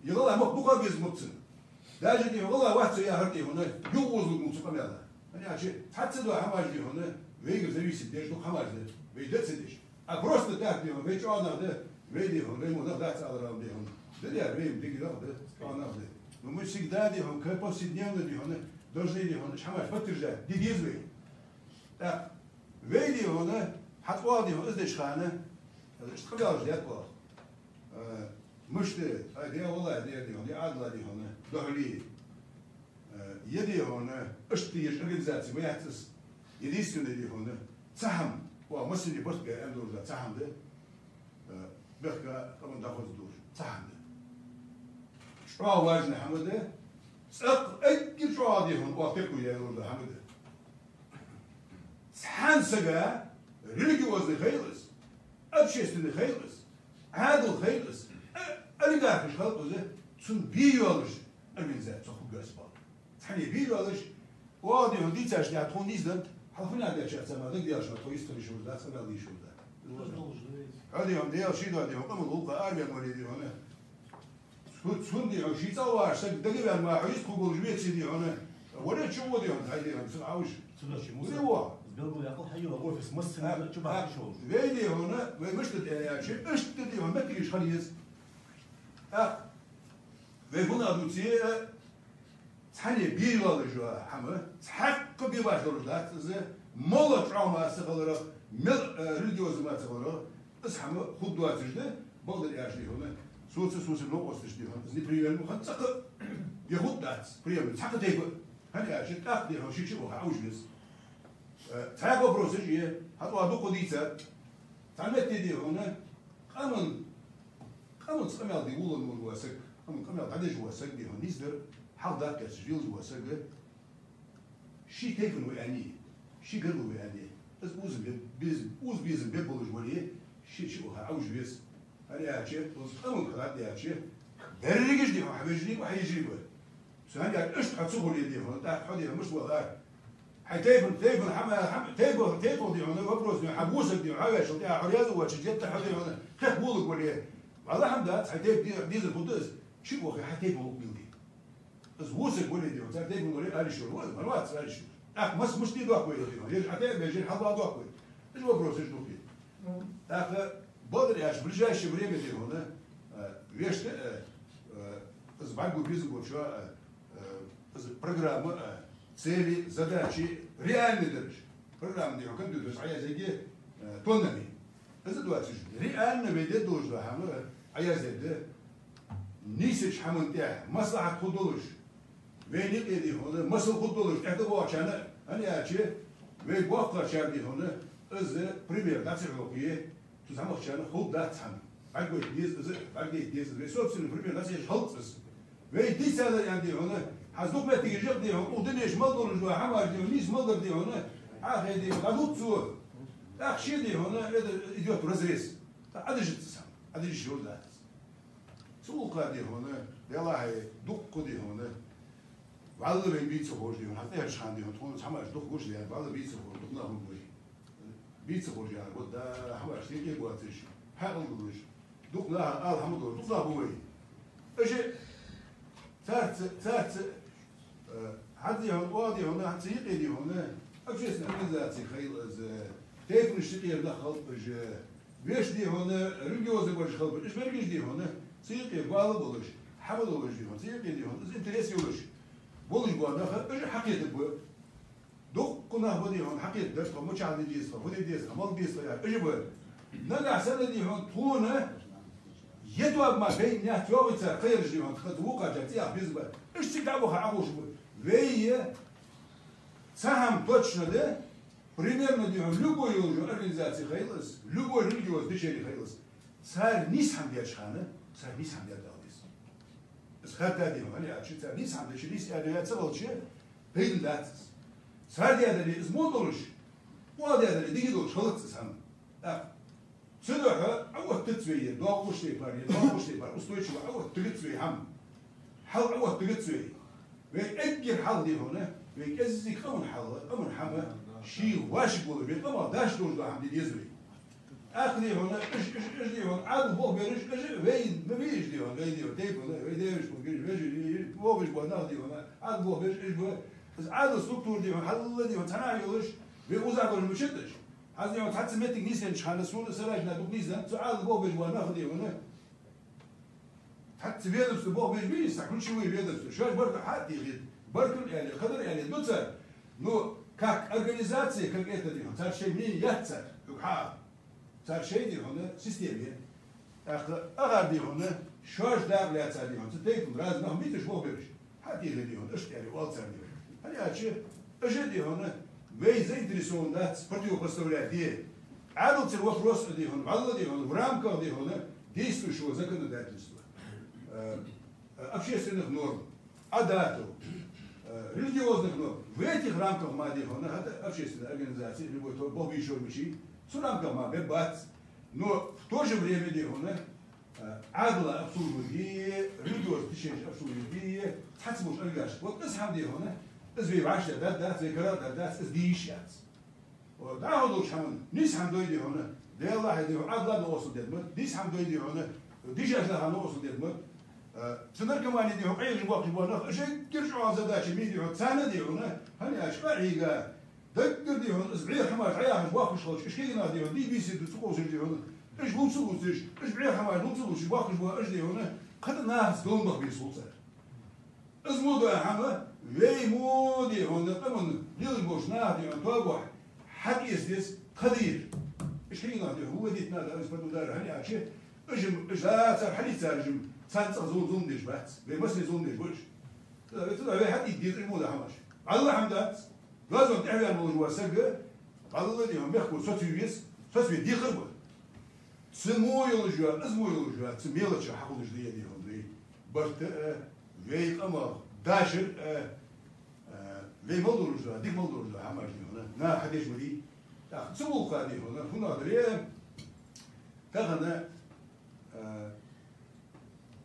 Е гӀалгӀай мохк бу-кх, беза мохк цун. Даже, дий хьона, гӀалгӀай вац со яхар, дий хьона, юхаозалургва цу къамаьла. ХӀана аьлча, цхьацца дола хӀамаш, дий хьона, вайгара зависит деш дукха хӀамаш да, вай де а ца деш. А просто так, дий хьона, вай чӀоагӀа нах да, вай, дий хьона, вай мо нах дац аларал, дий хьона. Да, дий, вай мо дика нах да, чӀоагӀа нах да. Но мы всегда, дий хьона, как повседневно, дий хьона, должны, дий хьона, уж хӀамаш подтверждать де деза вай. ТӀаккха вай, дий хьона, хьатӀавоагӀа, дий хьона, из деча хана, из къамаьлаш даьд оаха. Э, мишта, ай, дий, валлахӀи, дий, дий хьона, е Ӏаьдала, дий хьона, духьале, э, е, дий хьона, иштта еш организаци ма яц из, единственный, дий хьона, цхьа хӀама, оаха массане барт бе аьнна долаш да, цхьа хӀама да, э, мехка къаман дӀахоза долаш, цхьа хӀама да. ЧӀоагӀа важный хӀама да, цӀаккха эггара чӀоагӀа, дий хьона, оаха терко яь долаш да хӀама да. Цхьан сага, религиозный хилва из, общественный хилва из, Ӏаьдал хилва из, э, олигархаш хилва из, цунна бе йоаллаш организаци хургья из бакъда. Цхьанне бе йоаллаш, оаха, дий хьона, дийцача тӀехьа тхона нийсденнад, хьалха фуннагӀа дечарца ма дагадеалаш ма тхо йистхила йиш йолаш дац, къамаьл де йиш йолаш дац. Хьо, дий хьона, Даьла ший дола, дий хьона, къаман гӀулакха араваьнна вале, дий хьона, Цу-, цунна, дий хьона, ший цӀа вагӀаш саг дагаваьнна ма хьо йистхургволаш веце, дий хьона, вале чу во, дий хьона, хьай, дий хьона, цу хьавш. Цу ночи муса. Вале во. Белгал якъал хьайила офис массане а, чу а, бахаш волаш. Вай, дий хьона, вай мишта да аьлча, иштта, дий хьона, меттигаш хила еза. ТӀаккха вай фуннагӀа дувце а, цхьанне бе йоаллаш йола хӀама, цхьаккха бе баш долаш дац из, моллагӀа чӀоагӀа мара ца хиларах, мел, э, религиозный мара ца хиларах, из хӀама хургдоацаш да, бакъдар аьлча, дий хьона, соца, соца новкъосташца, дий хьона, из неприемлемо хинна цхьаккха а бе хургдац, приемлемо, цхьаккха тайпа а. ХӀана аьлча, тӀаккха, дий хьона, ший чу а ваха Ӏовижа веза. Э, цхьа вопросаш я, хьатӀавоагӀа дукха дийцад. Цхьан метте, дий хьона, къаман, къаманца къамаьл де волавенна вола саг, къаман къамаьл дӀадеш вола саг, дий хьона, нийсдар, хьалха даккха кхерчаш лелаш вола саг, ший тайпан ва аьнна, ший гаргара ва аьнна, Из узам бе-, безам, узам-безам бе болаш вале, ши-ши уха Ӏовижа веза. ХӀана аьлча, из къаман хьалад аьлча, берригаш дий хьона, хьа вежарий ба, хьа йижарий ба. Цу хӀанз иштта хьо ца хуле дий хьона, тӀаккха хьо дий хьона мишта вала. Хьай тайпан, тайпан хӀама, хӀама, тайпан, тайпан дий хьона, вопрос дий хьона, хьа бусалба дий хьона, хьа вешал тӀехьа хьо раьза воацаш, геттара хьо дий хьона, кхехка воалларг вале. Валлахьи хӀама дац, хьай тайпан ди-, дезар фуд из, ши уха хьай тайпан гӀулакх мел де. Из вусарг вале дий хьона, цар тайпан вале ала йиш йолаш, вале, вала вац ала йиш йолаш. ТӀаккха мас-, мишта дохк вай дий хьона, ежа хьа тайпан вежарий хьалвала дохк вай. Из вопросаш дукха я. ТӀаккха бакъдар аьлча, в ближайшее время дий хьона, э, вешта, э, э, из бӀаргагу безам болча, э, э, из программа, э, цели, задачи реальни дараш. Программа дий хьона компьютере Ӏоязъергья, э, тоннами. Из доацаш, реально вай де долаш дола хӀама Ӏоязъергда. Нийсача хӀаман тӀа маслахьат хургдолаш, вайна юкъе дий хьона, масал хургдолаш, тӀехьа тӀабоагӀачарна, хӀана аьлча, вай боккхагӀчар дий хьона, из пример дӀа ца хьокхе, цу зӀамагӀчарна хургдац хӀама. БӀаргагойта деза из, бӀаргадайта деза из, вай собственный пример дӀа ца еш хилац из. Вай дийцадар аьнна дий хьона, хӀанз дукха моттигаш я-кх дий хьона, укх дунен чу мел долаш дола хӀамаш дий хьона, нийса мел дар дий хьона, Ӏохайна дий хьона, дӀадувц цо. ТӀаккха ше дий хьона, это идёт вразрез. ТӀаккха Ӏодижац из хӀама, Ӏодижаш йолаш дац из. Цу гӀулакха дий хьона, Даьлахьа, дукха дий хьона, валлахӀи, вайна бийца ховш дий хьона, хьа тӀехьарча хана дий хьона, тхона хӀамаш дукха гуш дий хьона, валлахӀи, бийца ховш, дукха нах ба вай. Бийца ховш яр, вот да, хӀамаш сике боацаш, хьаькъал долаш, дукха наха ала хӀама долаш, дукха нах ба вай. Уж царца, царца, э, хьа дий хьона, оаха дий хьона, хьа цу юкъе дий хьона, общественни организаци хийла из, тайпанашта юкъера нах хилба уж, вешта дий хьона, религиозни бараш хилба уж, берригаш дий хьона, цу юкъе бала болаш, хӀама долаш дий хьона, цу юкъе дий хьона, из интерес йолаш болаш бола нах, уж хьакхетаргба. Дукха нах ба дий хьона хьакхетадар, тхо мичахьа де деза, тхо фу де деза, тхо мала деза, тхо яхаш, уж ба. Нагахьа санна дий хьона тхона е тоаба мара бейна наьха йоагӀий цар кхераш дий хьона, тха вокхачар цӀи яха безам ба. Уж цига дӀаваха Ӏоховш ба. Вай е цхьа хӀама точно да, примерно дий хьона, любой йолаш йола организаци хийла из, любой религиозни движени хийла из. Цар нийса хӀама деча хана, цар нийса хӀама даьд ала деза. Из хатта дий хьона, хӀана аьлча, цар нийса хӀама дича, нийса аьнна яц ца хилча, пайда дац из. Цар даьдаре из мо долаш, оаха даьдаре дика долаш хилац из хӀама. ТӀаккха цудухьа Ӏооттац вай е, доагӀаш тайпара, е доагӀаш тайпара, устойчиво Ӏооттагац вай хӀама. Хьал Ӏооттагац вай. Вай эггара хьалха дий хьона, вай кӀеззига къаман хьал, къаман хӀама, ший вӀашагӀ волаш, вай къамах даш долаш дола хӀама де деза вай. ТӀаккха дий хьона, уж, уж, уж дий хьона, Ӏаьдала болхбераш, уж вай ма бий уж дий хьона, вай дий хьона, тайпан, вай девашта болхбераш, вежарий, вежарий, болхбеш бола нах дий хьона, Ӏаьдала болхбераш уж ба. Из Ӏаьдала структура дий хьона, хьалла дий хьона, цхьаннахьа йолаш, вай узахь долаш мичад уж. ХӀанз дий хьона, цхьацца моттиг нийсъеннача хана, сона сарача наха дукха нийсденнад, цу Ӏаьдала болхбеш бола нах дий хьона, цхьацца ведомство болхбеш бий, са ключевые ведомства. Шоаш барт хьа а тӀехийта, барт аьле, кхыдар аьле, ду цар. Ну, как организация, как это дий хьона, цар шоай мнени яц цар, хьога хьаала. Цар шоай дий хьона система я. ТӀаккха агӀар дий хьона, шоаш дакъа лаьца дий хьона, цу тайпан разни нах миташ болхбераш. Хьа а тӀехийта дий хьона, иштта аьле, оал цар дий хьона. ХӀана аьлча, уж дий хьона, вай заинтересован дац противопоставлять де. Ӏаьдалцара вопрос а дий хьона, валлахӀи дий хьона, в рамках дий хьона действующего законодательства, э, э, общественных норм, адатов, э, религиозных норм. В этих рамках мара дий хьона, хӀаьта общественная организация, любой то, болх беш йола мичай, цу рамках мара бе бац. Но в то же время дий хьона, э, Ӏаьдала обслуживать де, религиозни движенеш обслуживать де, цхьацца болча организацешта. Вот из хӀама дий хьона, из вай вӀаштӀехьдаргдац, вай караргдаргдац, из де йиш яц. О, дӀахо долча хӀаман, нийса хӀама дой дий хьона, Даьлахьа дий хьона, Ӏаьдала новкъостал дергда ма, нийса хӀама дой дий хьона, дешаш наха новкъостал дергда ма. Э, цу наркомани дий хьона къайгӀаш боахкаш бола нах, уж эггара чӀоагӀа задача ма дий хьона, царна дий хьона, хӀана аьлча къа Ӏийга, даггара дий хьона, из бӀеха хӀамаш дӀаяхьаш боахкаш хилча, уж кегий нах дий хьона, дий беседа ца къовсаш дий хьона, уж лувца лувцаш, уж бӀеха хӀамаш лувца лувцаш боахкаш бола уж дий хьона, кхы тӀа нахаца долан баха беза хул цар. Из мо дола хӀама, вай мо дий хьона, къаман лелаш болча наха дий хьона, тоабахьа хьатӀаэца деза, тха дийр. Уж кегий нах дий хьона, выводить надо из под удары, хӀана аьлча, уж-м, уж а цар хьалийцар, уж-м царна цӀагӀа зул-, зулам деш бац. Вай массане зулам деш ба уж. Цудухьа, цудухьа вай хьатӀаийта деза уж мо дола хӀамаш. ВаллахӀи хӀама дац. Доазон тӀа ваьнна волаш вола саг, валлахӀи дий хьона, мехка соцаве веза, соцаве дехар ба. Цу мо йолаш йола, из мо йолаш йола, цу мелочах хьахулаш да е дий хьона вай барт а, вай къамах дашар а, а, вай мел долаш дола, дика мел долаш дола хӀамаш дий хьона, наха хьадеш ма дий. ТӀаккха цу гӀулакха, дий хьона, хӀана аьлча, тахан, а,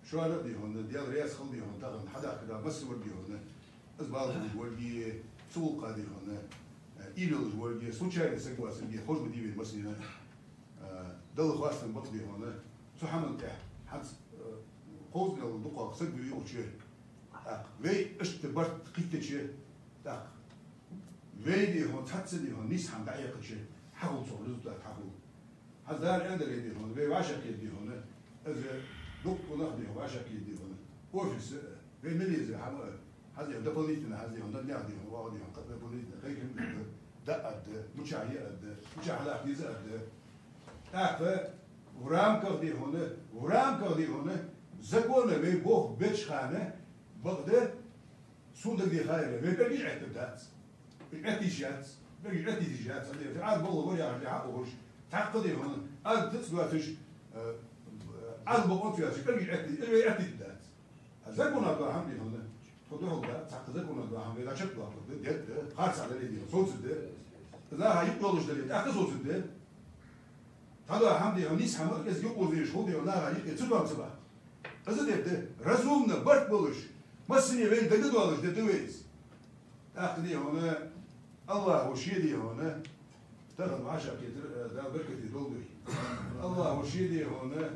шоана, дий хьона, Даьла раьза хилва, дий хьона, тахан хьадахка да массавар, дий хьона, из бала болаш волга, цу гӀулакха, дий хьона, а, уйла йолаш волга, случайно саг вац, сага хоза ма дий вайна массанена, а, Далла хоастам ба-кх, дий хьона, цу хӀаман тӀа хӀанз, а, кховзткъа мел дукхагӀа саг вий укх чу. ТӀаккха вай иштта барт кхийттача, тӀаккха вай, дий хьона, цхьацца, дий хьона, нийса хӀама дӀаэккхача, хьахул цох результат, хьахул. ХӀанз Дала аьннадале, дий хьона, вай вӀашагӀкхийтта, дий хьона, из дукха нах, дий хьона, вӀашагӀкхийтта, дий хьона, офис а, вай мел еза хӀама а, хӀанз, дий хьона, дополнительно, хӀанз, дий хьона, нах, дий хьона, вагӀа, дий хьона, кхы дополнительно кхайкам а да, да а да, мичахьа я а да, мичахьа лахка еза а да. ТӀаккха в рамках, дий хьона, в рамках, дий хьона, закона вай болх беча хана, бакъда, сона дагадехар, вай пӀелгаш Ӏеттаргдац. Ӏетта йиш яц. ПӀелгаш Ӏетта йиш яц. Хьадера, аз болх бара яхаш, хьа а ухаш, цхьаккха, дий хьона, аз тац доацаш, э, аз бокъонца яцаш, пӀелгаш Ӏетта, вай Ӏеттаргдац. А закона дола хӀама, дий хьона, тхо духьал да, цхьаккха закона дола хӀама вай дӀачакхдоаккхаргда, дергда, харцахьа дале, дий хьона, соцаргда. Наха юкъ йолаш дале, тӀаккха соцаргда. Цхьадола хӀама, дий хьона, нийса хӀама, из юкъе езаш хул, дий хьона, наха юкъе цу дола ца баккха. Из дергда, разумно, барт болаш, массане вайна дагадоалаш дергда вай из. ТӀаккха, дий хьона, АллахӀа ше, дий хьона, тахан вӀашагӀкхетар, э, Дала беркате долда вай. АллахӀа ше, дий хьона,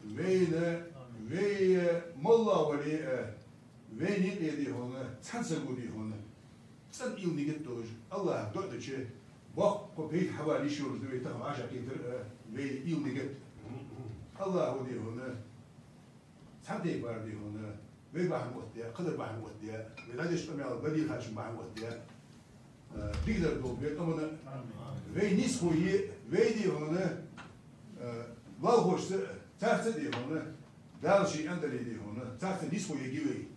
вайна, вай, э, моллагӀа вале а, вайна юкъе, дий хьона, цхьан саго, дий хьона, цӀена уйла, нигат долаш, АллахӀага дуӀа дича, боккха пайда хьавала йиш йолаш да вай тахан вӀашагӀкхетар, э, вай уйла, нигат. АллахӀа, дий хьона, цхьан тайпара, дий хьона, вай бахьан оттадаь, кхыдар бахьан оттадаь, вай дӀадеш къамаьл бадийхачун бахьан оттадаь, э, дикадар долда вай къаман, вай нийсхо е, вай, дий хьона, э, лоалахошца, царца, дий хьона, Дала ше аьннадале, дий хьона, царца нийсхо ергья вай.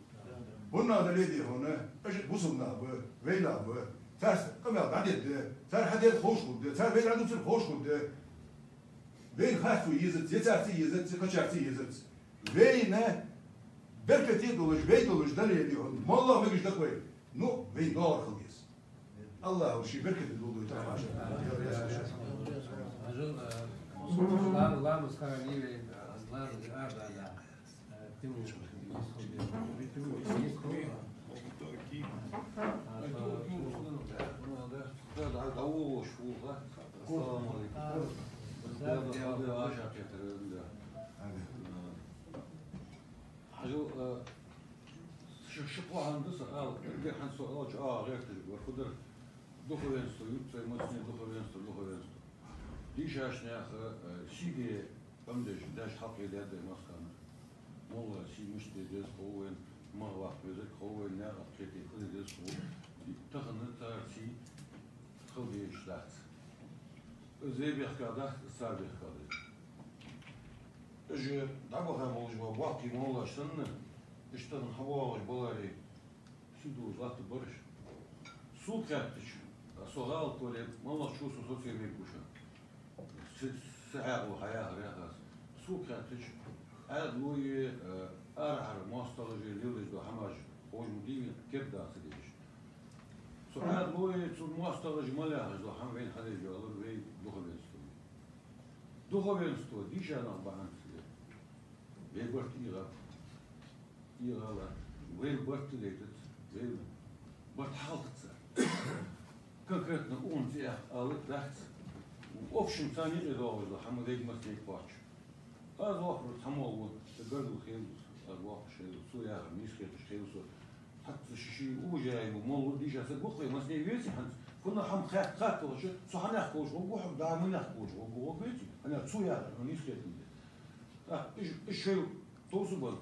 ХӀана аьлча, дий хьона, уж бусалба нах ба, вай нах ба, царца къамаьл дӀадергда, цар хьадер ховш хургда, цар вай дӀадувцар ховш хургда. Вайна харцо езац, е царца езац, е кхычарца езац. Вайна беркате долаш, вай долаш дале, дий хьона, моллагӀа мегаш да-кх вай. Ну, вайна доагӀар хила еза. АллахӀа ше беркате долда вай тахан вӀашагӀкхетар. Хьажал, э, ла-, ламаз хьарам я вай, э, ламаз арбаӀа да. Э, тиму, тиму, тиму. А, да, да, да, да, да, да, да. Ассаламу Ӏалайкум. Да, да, да, да, да. Хьажал, э, ши, ши кхо хӀама да са ала, эггара хьалха со ала чӀоагӀа гӀерташ бар, фу дар, духовенство, юртаца массане духовенство, духовенство. Дийшача наха, э, сийдола къам деш, деш хьалкхедаьд вай массанена. Моллагӏа сий мишта де деза хов вайна, магӏа ваккха везарг хов вайна, наькъа кхетий хила деза хов. Тахан цар сий хила дезаш дац. Из вай бехк дац, из цар бехк да. Уж дӀабаха болаш бола боккхий моллаш санна, уж тахан хьабоагӀаш баларе, сий долаш латтаргбар уж. Сога хаьттача, со гӀалат вале, моллагӀчо со соцавергва шоана. Са, са хьаькъал хьаяхар яхаш. Сога хаьттача, Ӏаьдало е, э, арахьара моастагӀаша леладеш дола хӀамаш ховш ма дий вайна, керда ца дезаш. Цу Ӏаьдало е цу моастагӀаша мел яхаш дола хӀама вайна хьадеш йоаллар вай духовенство. Духовенство дийша нах бахьан ца де. Вай барт ийгӀа. ИгӀала, вай барт дайтац, вай барт хьалхаца. Конкретно укхун цӀи ала дац. Общем, царна юкъе доагӀаш дола хӀама вайга массанега кхоач. Аз воккхар цхьа молла ва, цу гаргара хилар, аз воккхаш хилар, цо яхар нийса хеташ хилар со. ХӀанз ший уважаемый молла ва, дийша саг ва-кх вай, массане веций хӀанз? ХӀана хӀама хатта, хатта вахача, со хьанехк волаш гӀоргва, хьо дӀа манехк волаш гӀоргва, гӀоргвеций? ХӀана, цо яхар хьона нийса хетандаь. ТӀаккха уж, уж шоайла товсабенна,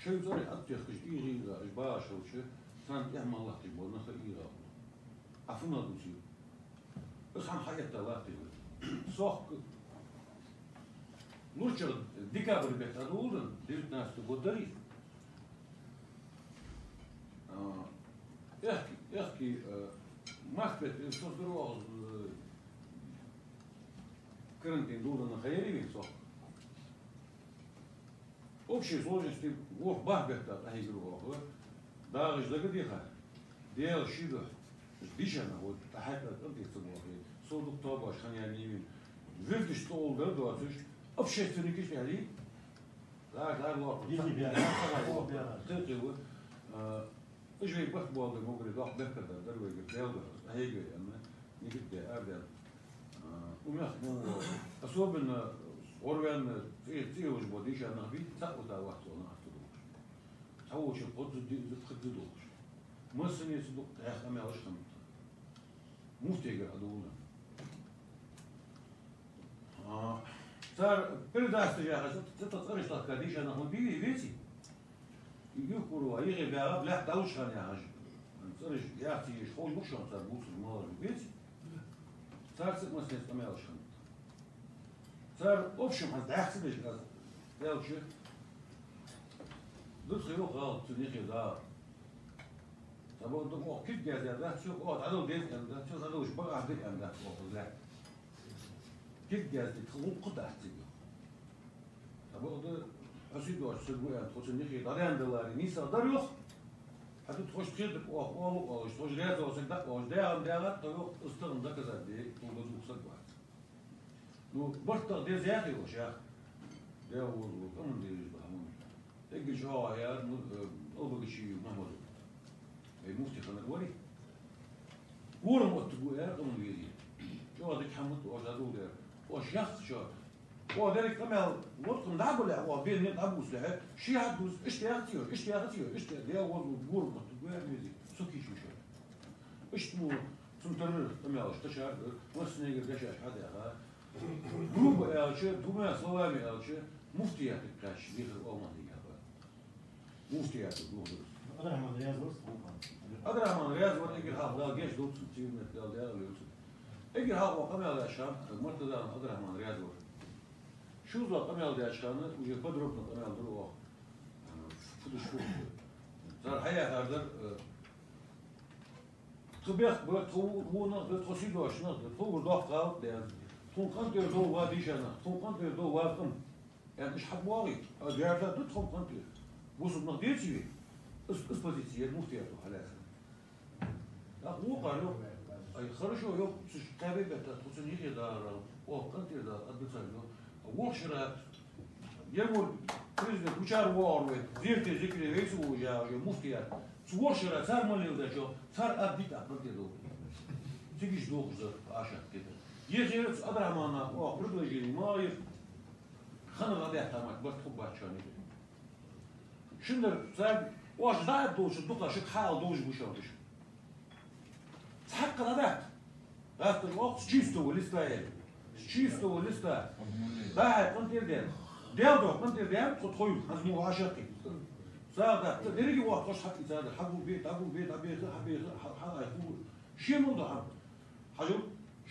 шоай цӀерий Ӏотехкаш ийгӀа-ийгӀа, уж багӀаш хилча, царна тӀехьа мел латташ бола нах а ийгӀа хул. Ӏа фуннагӀа дувций? Из хӀама хьаэтта латтий вай? Сохка лурчагӀа декабрь бетта Ӏодоладенна, девятнадцатый год дарий. А, аьхки, аьхки, а, март бетта, э, со дӀаоагӀа, э, карантин доладенна ха ярий вайна, сохка. Общей сложности ворхӀ-бархӀ бетта къахьийгар оаха, дагӀаш дагадеха, Даьла ший духьа, дийша нах, вот, тӀахьаькъал къинтӀера ца боахе, Цо дукха тобаш хьан яьннай вина. Вирдаш цӀогӀал дар доацаш, общественникаш аьле. Дар, дар лоархӀ. Дизи бяра. Дар лоархӀ. Дар лоархӀ. Тхи-тхи ва. А, уж вай барт боалда могара доккха бехк дар, дар вайгара, Даьла духьа, къахьега вай аьнна, нигат де, ара де. А, у мехка мо, особенно гӀорваьнна цӀи-, цӀи йолаш бола дийша нах бий, цаӀ вита вац цо нах ца долаш. Цхьаволчун кхозза ди-, ди-, пхезза долаш. Массанеца дукха дӀаьха къамаьлаш хиннад. Муфтийгара хьадувла. А, цар передача яхаш, цу тӀа цӀераш тахка дийша нах ма бий веций? Юхкурова, йихе бяга, бляхк далуш хана яхаш. ЦӀераш яхций еш ховш мукшон цар бувцаш малаш веций? Цар цу массанеца къамаьлаш хиннад. Цар, в общем, хӀанз дӀаьхца деш аз, аьлча, дукха йоах гӀалат цу нихе дагӀар. Ца бакъда, оаха кулг яздаь дац, цо оаха дӀадала деза аьнна дац, цо дӀадалаш багӀаш да аьнна дац оаха из лаьтта. Кулг язде тха гӀулакх дац цига. Ца бакъда, хьо сий доацаш саг ва аьнна, тхо цу нихе дӀадаьнна даларе, нийсагӀа дар йоах. ХӀаьта тхоашта хетарг оаха оалу оалаш, тхоаш раьза воацарг дӀаоалаш, дагӀан дагӀа тхо йоах, из тахан доказать де, тхо дозух саг вац. Ну, барт тӀа деза яхий оаш, яха? Даьла возалва, къаман дезаш да хӀама. Эггара чӀоагӀа яр, ну, э, Албогачиев Махьмад. Вай муфти хиннар варий? Корам оттаргва, яр, къаман везий. ЧӀоагӀа дика хӀама да оаш дӀадоладаьр. Оаш яхац чӀоагӀа. Оаха деррига къамаьл лоткъам дӀабалехь, оаха бен дӀабувцалехь, ши хьадувц, иштта яхац йоах, иштта яхац йоах, иштта, Даьла возалва, корам оттаргва, яр, везий. Со кийча вуш. Иштта мо цун тара къамаьлаш ташар, массанегара дешаш хьадаьха. Грубо аьлча, двумя словами аьлча, муфтиятага кхаьчача дехар оамал дигахьа. Муфтиятага духар. Абдрахьман раьза вар? Абдрахьман раьза вар, эггара хьалха Дала гешт долда цунна, цивилмет Дала дегӀа лелда цунна. Эггара хьалха къамаьл деш хана, Мартазанов Абдрахьман раьза вар. ШозлагӀа къамаьл деш хана, уже подробно къамаьл дир оаха. Фу деш фу. Цар хьаяхар дар, э, тха бехк бар, тха во-, вонах да, тха сий доацаш нах да, тхогара доккха гӀалат да аьнна. Тхона къинтӀера довла ва дийша нах, тхона къинтӀера довла ва къам. Аьнна, уж хьабоагӀий, а, герда да тхона къинтӀера. Бусалба нах деций вай? Из, из позици яр муфтиято хьалаьца. ТӀаккха вокхар йоах: «Ай, хорошо, йоах, цу кхаь бетта тхо цунна юхе дагӀар, оаха къинтӀера дала аргда царна, йоах. ВорхӀ шера, е вор президент, вучар воагӀар вай, зерате, зикре вайца волаш яхаш, йоах, муфтият. Цу ворхӀ шера цар ма леладеш, йоах, цар аргдий тӀаккха къинтӀера долга. Цига иштта дохаш дар Ӏашат кхетар». Ехера цу Абдрахьмана оаха предложени ма йир, ханна дӀадаьхка мара барт хургбац шоана. Шиннара цар оаш дӀа а долча дукха шуга хьаала довзаш ба шоана уж. Цхьаккха дӀадаьхка. ГӀатташ оаха с чистого листа яьлла. С чистого листа. ДӀа-хьа къинтӀера даьнна. Даьла духьа къинтӀера даьнна, тхо тхо ю, хӀанз мо вӀашагӀкхийтта. СагӀа дац, деррига вахтош хьакхийцадар, хьагулбе, дӀагулбе, дӀабеха, хьабеха, хьа-, хьалайха. Ший мел да хьа. Хьажал,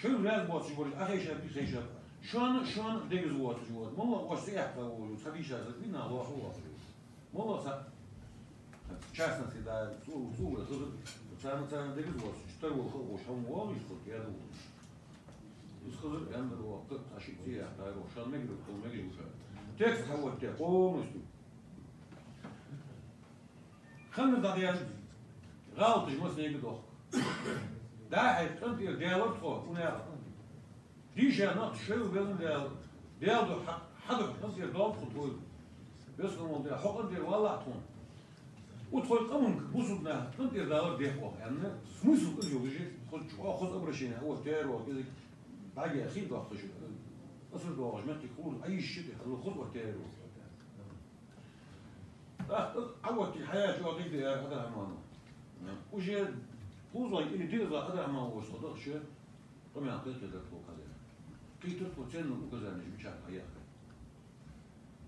шоайла раьза боацаш бараш, Ӏа хайшаб, из хайшаб. Шоана, шоана дегаза воацаш вода. МоллагӀа оаш цӀи яьккха волаш, цхьа дийша саг вина, лоха воацаш. МоллагӀа цхьа, в частности, да, цу, цу, царна, царна дегаза воацаш, тара вола хала оаш хьа ма воагӀий, хала яда вола. Из хазар аьнна дар ваккха, цхьа ши цӀи яьккха, шоана мегаш, хала мегаш ва шоана. Текст хьаоттае, полностью. Ханна дӀадаьнна гӀалаташ массанега дохк. ДӀа-хьа къинтӀера даьлар тхо, цу наькъа. Дийша нах шоайла велан Даьла, Даьла духьа, хьа-, хьа духьа къинтӀера доал тхо тхоайла. Веза хинна вола Даьла, хьо къинтӀера валалахь тхона. Укх тхоай къаманга, бусалба наха къинтӀера далар дех оаха, аьнна, смысл из йолаш я, хоза чӀоагӀа хоза обращени, оаха тӀера оаха, из бӀаргех хий доахкаш, асар доагӀаш, меттиг хулар, Ӏайиш ши тӀехьа, хоза оаха тӀера оаха. ТӀаккха Ӏаоттий хьаяьча, оаха дика да, яр Абдрахьмана. Уже кхузлагӀа или диъазлагӀа Абдрахьман волча тхо дахача, къамаьл кхетадар тхога хьадаьр. Кхийтар тхо ценна указанеш мичахьа хьаяхар.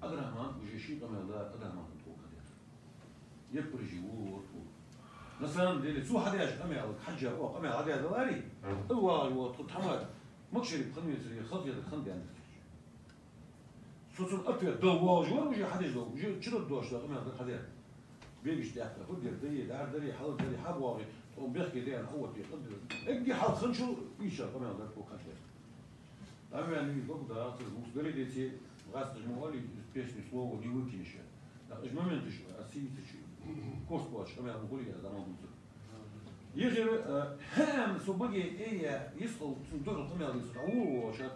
Абдрахьман уже ший къамаьл дар Абдрахьмана тхога хьадаьр. Яппараш вула вора тхога. На самом деле, цо хьадаьча къамаьлага хьежжа, оаха къамаьл хьадаь даларе, из вагӀаш вола тхо тхьамада Макшарип хинна вецаре, халхетар хинна даьннад. Со цунна ответ дала воагӀаш вар, уже хьадеш дола, уже чудоддош дола къамаьл дар хьадаьр. Бегаш тӀехьа, хӀу дер, да е, дар дар е, хьал дар е, хьабоагӀе, тхона бехке даьнна, хьаоттае, къа дар. Эггара хьалха хинначул ийша къамаьл дар тхога хьадаьр. ДӀаваьнна вий, бакъда, цар бус дале деце, гӀасташ мо али, из песни слово не выкинешь. ТӀаккха уж моменташ, а сийцача, корта боацаш къамаьл ма хулий, аз дӀа ма бувцар. Ехира, э, хӀама, со баге эя, йистхила, цун духьал къамаьл дийца, дӀаволавелча,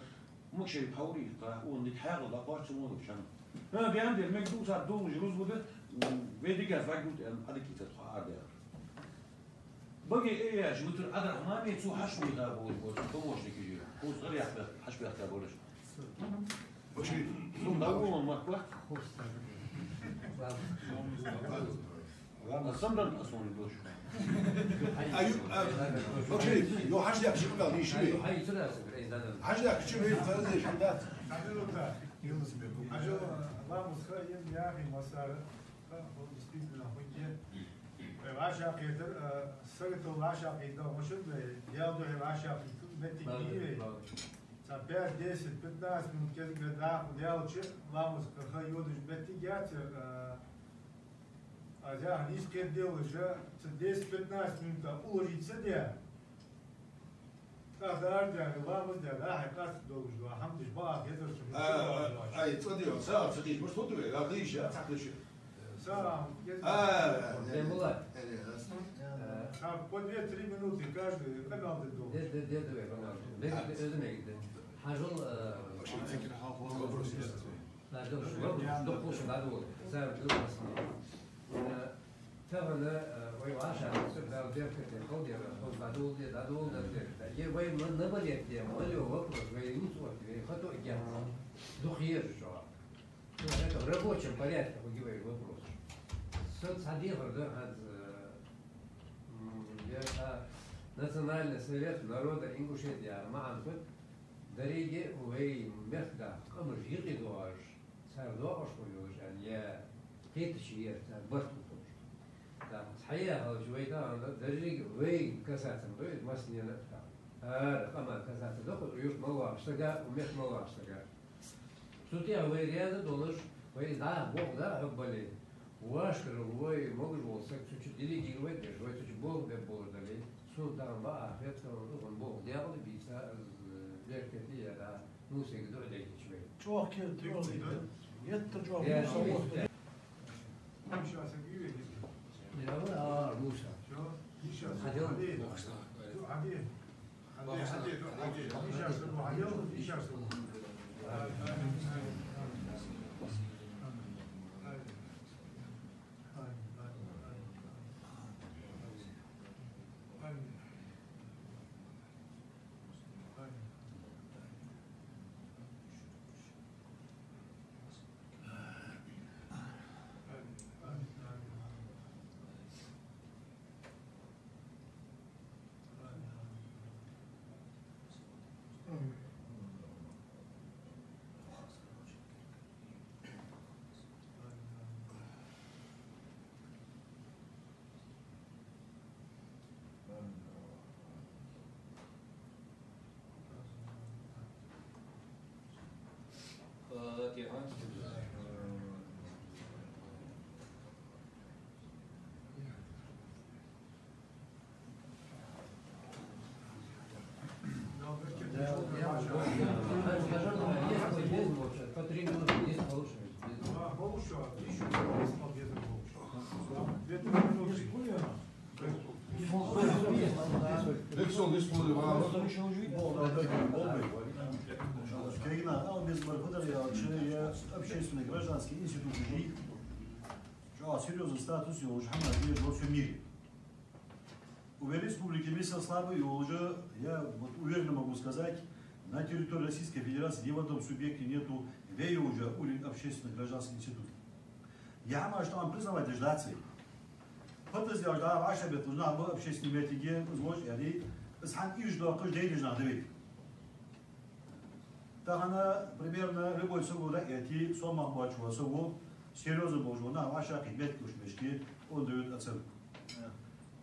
Макшарип хьалвийхка, он дика хьаькъал дӀакхоачаш ца веннача. Э, бен дер, мегаргда цар долаш рузба да, м, вай дикаца вӀаьгурт, аьнна, Ӏадика ца тхо арадаьхар. Баге эяш витар Ӏабдрахьмане, цо хьаьший вийха болаш ба, цун помощник из. Кхузткъа яхбе-, хьаьший бехка болаш. Сум дагон махква. Ладно. Ладно, сам дан асон дош. Аю, а, вообще, ну, хьаждяхка чу мел дийши. Хьаждяхка чу мел дийши. Хьажал, ламаз ха ен яхи масара, действительно, хунде. Ваша хетар, сагатал ваша хетар, машин да, я духе ваша хетар, метти гире. Ца пять, десять, пятнадцать минут кезига даха делча, ламаз ха йодаш метти гяцар, а, а зяха нийса кхетаделча, ца десять-пятнадцать минут уложиться де. ТӀаккха ардяга ламаз де, да, хьай къаст долаш да, хьамдаш баа хезар су. А, а, ай, цӀа де, ца, ца диш, муш фу ду, а, диш, а, ца диш. Салам. А, Бембулат. Э, э, э. Так, по две-три минуты каждый, канал де дол. Де, де, де, де, канал. Мегит, э, мегит. Хьажал, э, вопрос есть. Даже вопрос, да, дол. Сам дол. Э, тахан, э, вай ваша, да, беркате, халдера, хол дадул де, дадул да, де. Е вай на, на балет де, малё вопрос, вай не сот, вай хато я. Дух езжо. Ну, это в рабочем порядке, хӀу гивай вопрос. Со цхьа дехар да хӀанз, э, м, я, а, Национальный совет народа Ингушетии, а, маӀан хӀу, деррига вай мехка къамаш юкъе доагӀаш, цар доагӀаш хул йолаш, аьнна, я кхетача ер цар барт хул йолаш. ТӀаккха цхьа яхалча вай тахан да, деррига вайна касаться да из массанена а. ХӀара къаман касаться да, хӀу юрт мел вагӀача сага, у мехка мел вагӀача сага. Цу тӀа вай раьза долаш, вай из дӀа болх бе хьабале, вашкара вай могаш вола саг цу чу делегировать деш, вай цу чу болх бе болаш дале, сона тахан баа хетар, укхун болх декъала бийца, из, э, беркате я да, Мусега дуӀа дайтача вай. ЧӀоагӀа кхетар, чӀоагӀа. Еттар чӀоагӀа. Я, Муса, я, вот. Муса, саг юве гиз. Я, вот, а, Муса. Чо? Миша, Хадил. Хадил. Хадил. Кегина, а, без бархадар я, че я общественный гражданский институт жи. ЧӀоагӀа серьёзный статус йолаш хӀама я во всём мире. У вай республике миссел слабый, и уже, я вот уверенно могу сказать, на территории Российской Федерации ни в одном субъекте нету вай уже уровень общественно-гражданских институтов. Я хӀамаш тахан признавать деш дац вай. Патаз яж да, ваша бет лужна, мы общественный метинге, злоч, яни, из хӀама иш доаккхаш дайдеш нах да вай. Тахан, примерно, любой саго да эти, сомах бачува саго, серьёзно болча нах ваша кхы меткуш мешки, он даёт оценку.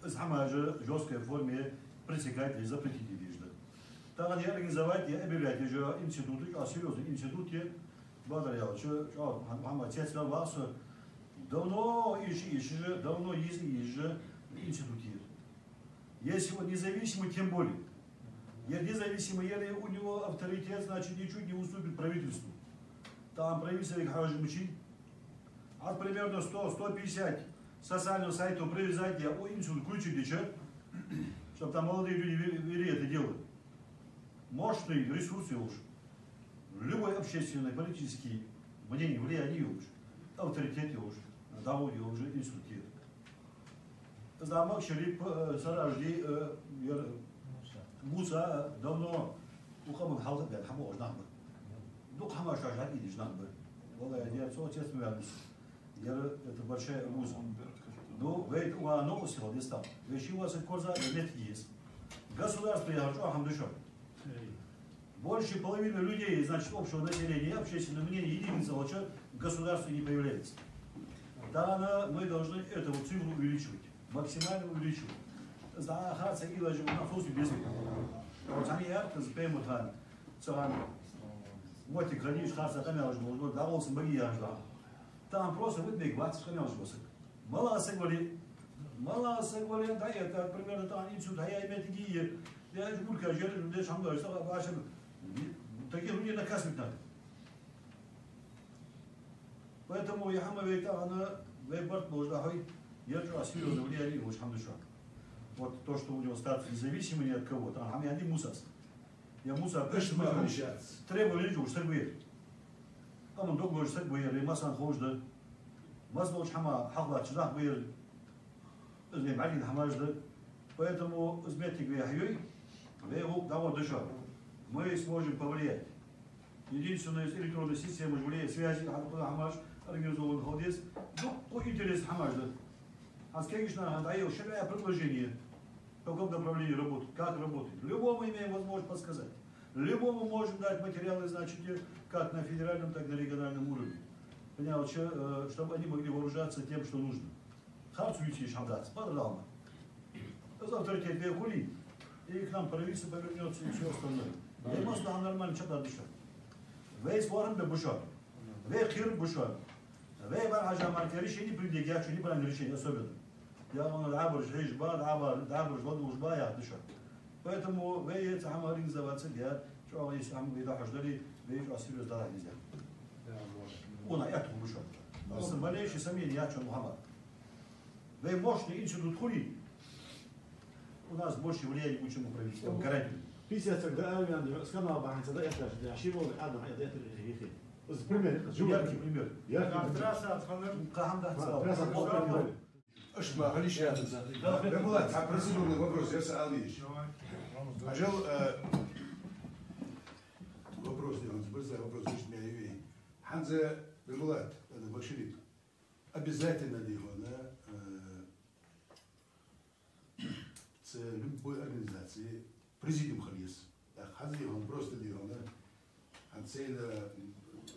Из хӀамаш в жёсткой форме пресекать или запретить деш да. Тахан я организовать, я объявлять, я же институт, а серьёзный институт я, бадар ял, чё, чё, хӀама цецваьл вахса. Давно иш, иш же, давно из, из же институт я. Если он независимый, тем более. Ер независимый, ели у него авторитет, значит, ничуть не уступит правительству. Там правительство их хьажа мучи. А примерно сто, сто пятьдесят социальных сайтов привязать, я у инсул ключи дича. Чтоб там молодые люди ве-, вели это дело. Мощный ресурс йолаш, любой общественный, политический мнение, влияние йолаш, авторитет йолаш, дӀавода йолаш институт я. Из да Макшарип, э, Саражди, э, ер-, Муса, э, давно укх къаман хьалха бен хьабоагӀаш нах ба. Дукха хӀамаш шоаш хьаийдеш нах ба. Валлахӏи, я цо отец ма ваьннав. Яра, это большая обуза. Ну, вай укхаза новкъостал дестал. Вай ши васак корзагӀа, вай меттиг я из. Государство яхар чӀоагӀа хӀама да шоана. Больше половины людей, значит, общего населения, общественное мнение единица волча государство не появляется. Тахан мы должны эту вот цифру увеличивать, максимально увеличивать. Из да харца илажи на фосу без. Вот они ярко за Пеймурхан, царан. Вот и граниш харца камелаж, может быть, да, волсун баги яжда. Там просто вот бег вац камелаж васак. МалагӀа саг вале, малагӀа саг вале, да, это, примерно, там, институт, а я имею такие, я же гурка, я же, я же, я же, таких людей наказывать надо. Поэтому я хӀама вайта, она, вай барт болаш да хьой, я чу серьёзно влияние йолаш хӀама да шоана. Вот то, что у него статус независимый ни от кого, там хӀама яхар Мусас. Я Муса, требование йолаш саг вар. Къаман дог лоацаш саг вар, вай массанахьа ховш да. Масса долча хӀаман хьалхалатташ нах вар. Из вай бӀаргийна хӀамаш да. Поэтому из меттиг вай хьайой, вай гӀулакх дӀагӀоргда шоана. Мы сможем повлиять. Единственное, из электронной системы же влияние, связи, хьа-, хьа-, хӀамаш организован хила деза. Дукха интересни хӀамаш да. ХӀанз кегийча наха дӀайоал шариӀа предложение. В каком направлении работать, как работать. Любому имеем возможность подсказать. Любому можем дать материалы, значит, как на федеральном, так и на региональном уровне. Понимаете, э, чтобы они могли вооружаться тем, что нужно. Харцо ювцаш хӀама дац, бакъдар Дала. Из авторитет вай хуле, и к нам правительство повернётся, и всё остальное. Вай массанахьа нормально чакхдаргда шоана. Вай сфорум бе ба шоана. Вай кхераргба шоана. Вай бӀарахьежа мара кхы решение принять даьча, неправильное решение особенно. Я вон дӀабараш хьежаш ба, дӀабар-, дӀабараш ладувгӀаш ба яхаш да шоана. Поэтому вай е цхьа хӀама организоваться даь, чӀоагӀа если хӀама вай дӀахьош дале, вай чӀоагӀа серьёзно дӀадахьа деза. Она это хул шоана. Аз малейшее сомнение яц шоана, Мухьаммад. Вай мощный институт хуле, у нас больше влияния будет, чем у правительства. Гарантия. Пятьдесят саг да, а, вян, сканал бахьан ца да, это же, я ши вол, а, да, это же, их. Из пример, яркий пример. Яркий пример. Трасса отхвана. Кхы хӀама дац. Трасса отхвана. Ишта ма хилийша. Баймурат, цхьа процедурный вопрос я, Саалиевич. Давай. Ажал, э, вопрос не он, быстро вопрос решить меня и. ХӀанз, Баймурат, это Макшарип. Обязательно, дий хьона, э, ц-, любой организации президиум хила еза. ТӀаккха хӀанз, дий хьона, просто, дий хьона, хӀанз цайна, м,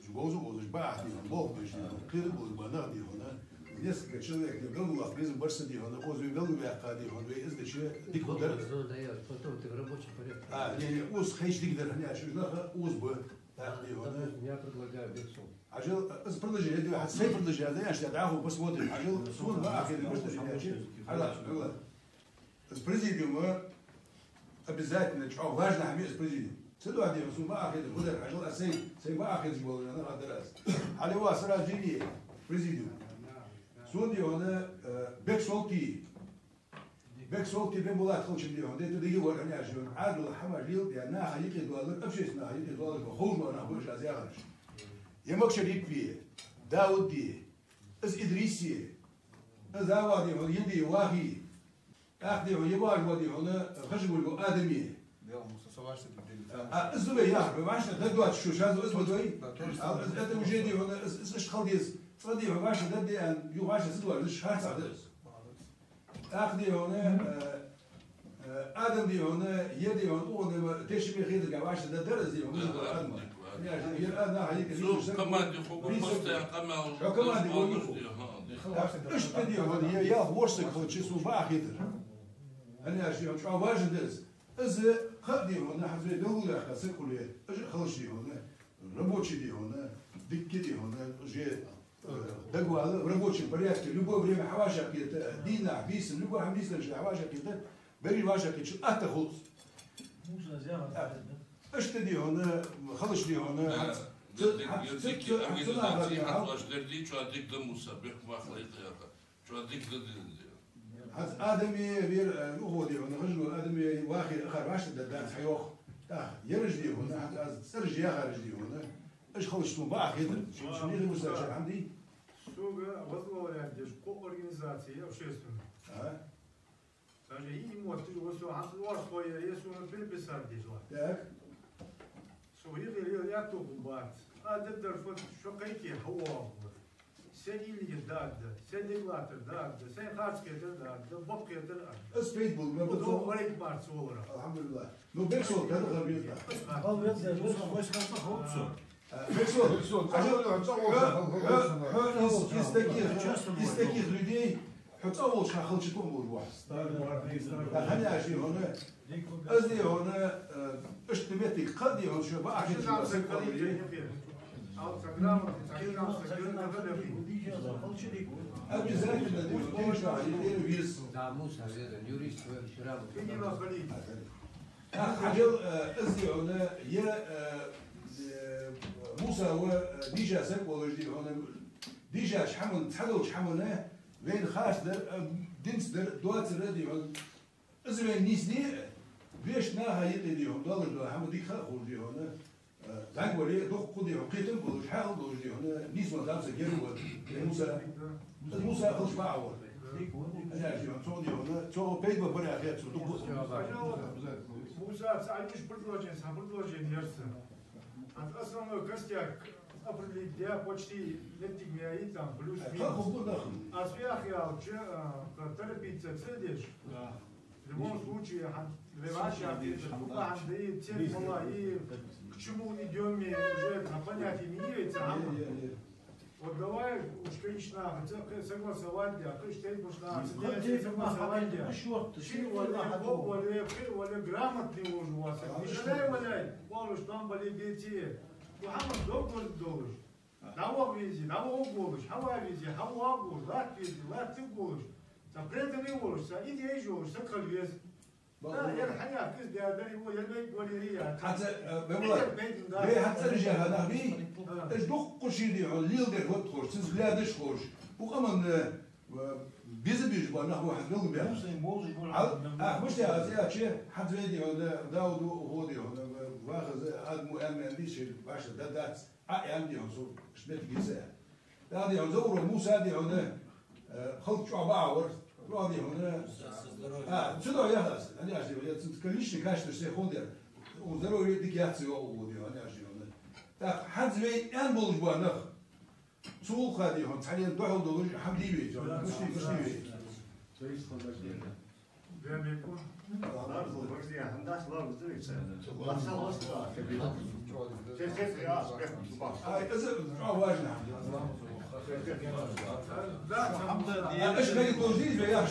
вовза, вовзаш ба, дий хьона, болх беш, дий хьона, кхера болаш ба нах, дий хьона. Несколько человек, дий хьона, белгалваккха безам бар са, дий хьона, укхаза вай белгалваьккха, дий хьона, вай из дича дика хургдар. Зона дӀаяр, потом ты в рабочем порядке. А, не, не, укхаза ховш дикадар, хӀана аьлча уж нах укхаза ба. Так, дий хьона. Допустим, я предлагаю Бексол. Ажал, из предложение, дий хьона, сай предложение, да, я что, да, посмотрим. Ажал, сона ма ахир, может, я че, ала, ала. Из президиум обязательно, чӀоагӀа важный хӀама я из президиум. Ца дуа, дий хьона, сона ма ахир, хӀадар, ажал, а сай, сай ма ахир, жи болаш, ана, хӀадар аз. Али ва Сараждини президиум. Сона, дий хьона, э, Бексолти. Бексолти Баймурат хилча, дий хьона, дета диги вар, хӀана аьлча, Ӏаьдала хӀамаш леладе, наха юкъе доаллар, общественни наха юкъе доаллар, ховш ба нах ба уж аз яхараш. Я Макшарип ве, Дауд ве, из Идрис ве, из Дауд ве, Иди вахи, тӀаккха, дий хьона, я ваш ва, дий хьона, хажа гурго Адам ве. А, из вай яхар, вай вӀашта дар доацаш шу, шоаш из ма дой. А, из, это уже, дий хьона, из, из ишта хила деза. Цкъа, дий хьона, вӀашта дар де, ю вӀашта из доацаш, харцахьа да из. ТӀаккха, дий хьона, э, э, Адам, дий хьона, я, дий хьона, укхун тешаме хетарга вӀашта дар дар из, дий хьона, из Адам. Я, я, Адам, я, я, Цу я, команде хӀама я, постоянно къамаьл хьо команде из хӀама волаш, дий хьона. Ишта, дий хьона, я, я ворсаг хилча сона бакъахьа хетар. ХӀана аьлча, дий хьона, чӀоагӀа важно да из. Из кхы а, дий хьона, хӀанз вай белгалваьккха саг хуле, уж а хилча, дий хьона, рабочий, дий хьона, дикка, дий хьона, уже дагавала, в рабочем порядке, любое время хьавӀашагӀкхета, дийнахьа, бийсан, любой хӀама нийслуш хьавӀашагӀкхета, берригаш вӀашагӀкхетачул атта хул из. Ишта, дий хьона, хилча, дий хьона, хӀанз ц-, хӀанз ц-, ц-, хӀанз цу наха, дий хьона, хӀанз ваш дерди, чӀоагӀа дика да, Муса, бехк ма хилийта яха. ЧӀоагӀа дика да, дий хьона. ХӀанз Адаме вера, э, юхаводе хьона, хӀанз Адаме вахе ахар вашта да дац хьайоах. ТӀаккха ераш де хьона, хӀанз аз цӀераш яхараш де хьона. Аш халча тхона бакъахьа хетар, шун, шун нийгӀа мусача хӀама дий? Сога возглавлять деш кхо организации общественные. А? Даже и мотт, вот со хӀанз лоархӀа хой, я сона переписать деш ла. Так. Со йихи лел ятту бац. А деддар фот шо кхайке хавоагӀа. Се илиге дадда, се деглатар дадда, се харцхетар дадда, баккхетар адда. Аз фейсбук ма Ну, бу дов со. Варик барц волара. Алхамдулиллах. Ну, бексол, када харбирда. Алвеза, бексол, вайс ханса ховцо. А, бексол, бексол. Хьажал, хьо, хьо, хьо, из, из таких, из таких людей, хьо цӀа волча халча тӀом болаш ва. Да, хьаня аши хьона. Аз де хьона, э, иштта моттиг кхы де хьона, шо бакъахьа хеташ ва, саг кхы де. Обязательно де хьона, кхы ша, и де виз. Да, Муса, это юрист, вы вчера вот. Хьажал, э, аз де хьона, е, э, э, Муса ва, э, дийша саг волаш де хьона, дийшача хӀаман, цхьадолча хӀамана, вайна харцдар, э, динцдар, доацар де хьона. Из вайна нийсде, вешта наха юкъе де хьона, долаш дола хӀама дика ха а ховш де хьона, э, зӀамига вале, дукха де хьона, кхетам болаш, хьаькъал долаш де хьона, нийсвенна дам саг яр ва, Муса. Из Муса халча бакъахьа ва. Хьаня аши хьона, цо де хьона, цо пайда баре а хет цо дукха. Муса, цхьа иш предложение, цхьа предложение яр са. От основной костяк определить де почти моттиг ма яй, там, плюс-минус. Аз ваьха аьлча, э, торопиться ца деш. Да. В любом случае, хьан-, вай вӀашагӀтехар, фу хӀама да из, цель мала я, к чему идём мы, уже на понятие не имеется, а? Не, не, не. Вот давай уж, конечно, хотя бы согласовать, да, то есть ты будешь на, согласовать, да. Ши вале, кхо вале, пхи вале, грамотный уж у вас. Не жалей валяй, помнишь, там были дети. Ну, хӀама доггӀа долаш. ДӀаваха везе, дӀаваха волаш, хьава везе, хьава волаш, латта везе, латта волаш, цхьа преданный волаш, цхьа идея йолаш, цхьа кхел веза. Да, яр хьаня кхы из да, дар йола, яр вай гвалери я. ХӀанз, э, вай вала, яр бейдин да. Вай хӀанз цӀераш яха нах бий? А. Аш дукха ший де хьона, леладер хӀотта ховш, цунца лаьдаш ховш. Укх къаман, э, беза беш ба нах ва хӀанз белгбе. Муса, им болаш бола. Ал, а, муш я, аз я че, хӀанз вай де хьона, Дауд ва, хӀо де хьона, вахаза, Адамо аьнна, аьнна дий, ший башха да дац. А, аьнна де хьона, со, шметиге са. Да де хьона, Зауро Муса де хьона, э, халкъ чӀоагӀа бакъахьа вар, чӀоагӀа де хьона. А, цу догӀа яхаш, аня аш де хьона, цу личный качество се хьона дер. Укх здоровье дика яц йоах укхо де хьона, аня аш де хьона. ТӀаккха хӀанз вай аьнна болаш бола нах. Цул хьалха де хьона, цхьанне духьал долаш, хӀама дий вай, мишта, мишта вай. Ай, из чӀоагӀа важно. Ай, аш хай тождиз, я аш.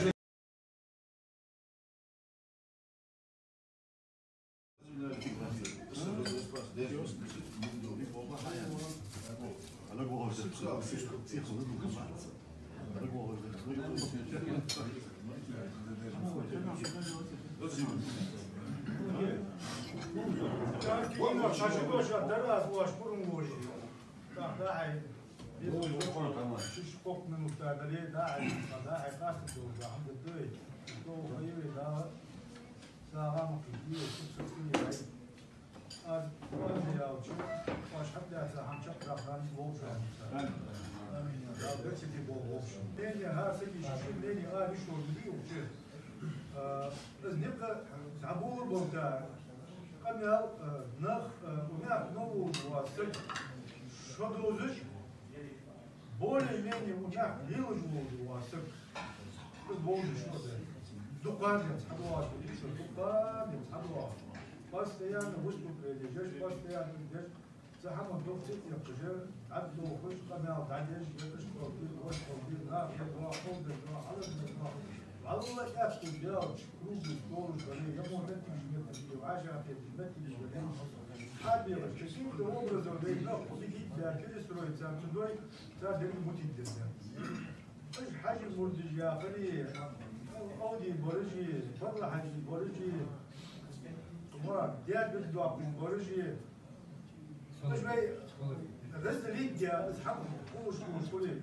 Шиш-кхо минут дале, да, хьай, да, хьай, къаста долча, хӀама да, дой. Долу хайве, да. Сагам кхийтте, шух сацкъинехьа. Аз, аз яьлча, оаш хьадаьца хӀама чакхдархьама вовшахьама. Амин. Дала беркате болба вовшахьама. Мнение, хӀара сага ший мнение а виш волу ма дий укх чуьра. А, из никъ дӀаболабалда, къамел, а, нах, а, у мягӀ нову ва саг шо довзаш, более-менее у мягӀ лелаш волу ва саг. Из вовзаш ма дай. Дукха денз хьадоагӀаш ма дий шо, дукха денз хьадоагӀаш. Постоянно выступление деш, постоянно деш. Цхьа хӀама дукха ца тӀекхача, дӀадохуш, къамел дӀадеш, я тӀаш кховдийр, ош кховдийр, нах я доагӀа, ховдаш доагӀа, хьалар доагӀа. Валла, аьттув делча, круглый стол уж дале, я мо меттигаш, меттигаш, вӀашагӀтехаш меттигаш дале. Хьабелаш, каким-то образом вай нах кхузахьа а перестроиться ца дой, цар дерриг мутийта деза. Уж Хьажий мурдаш яхари, Авди баражи, Барла Хьажий баражи, ма, Дербент доккхун баражи. Уж вай разделить де, из хӀама хулаш, хулаш, хуле.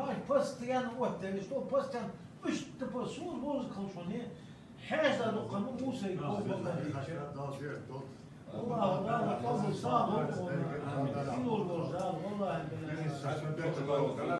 Вай постоянно оттаеш, что постоянно, иштта по сун боза калшоне, хьежа да дукха, ну, мусай, бо-, бо-, бо-, Аллахӏа къабул салам. Синош, Аллахӏа.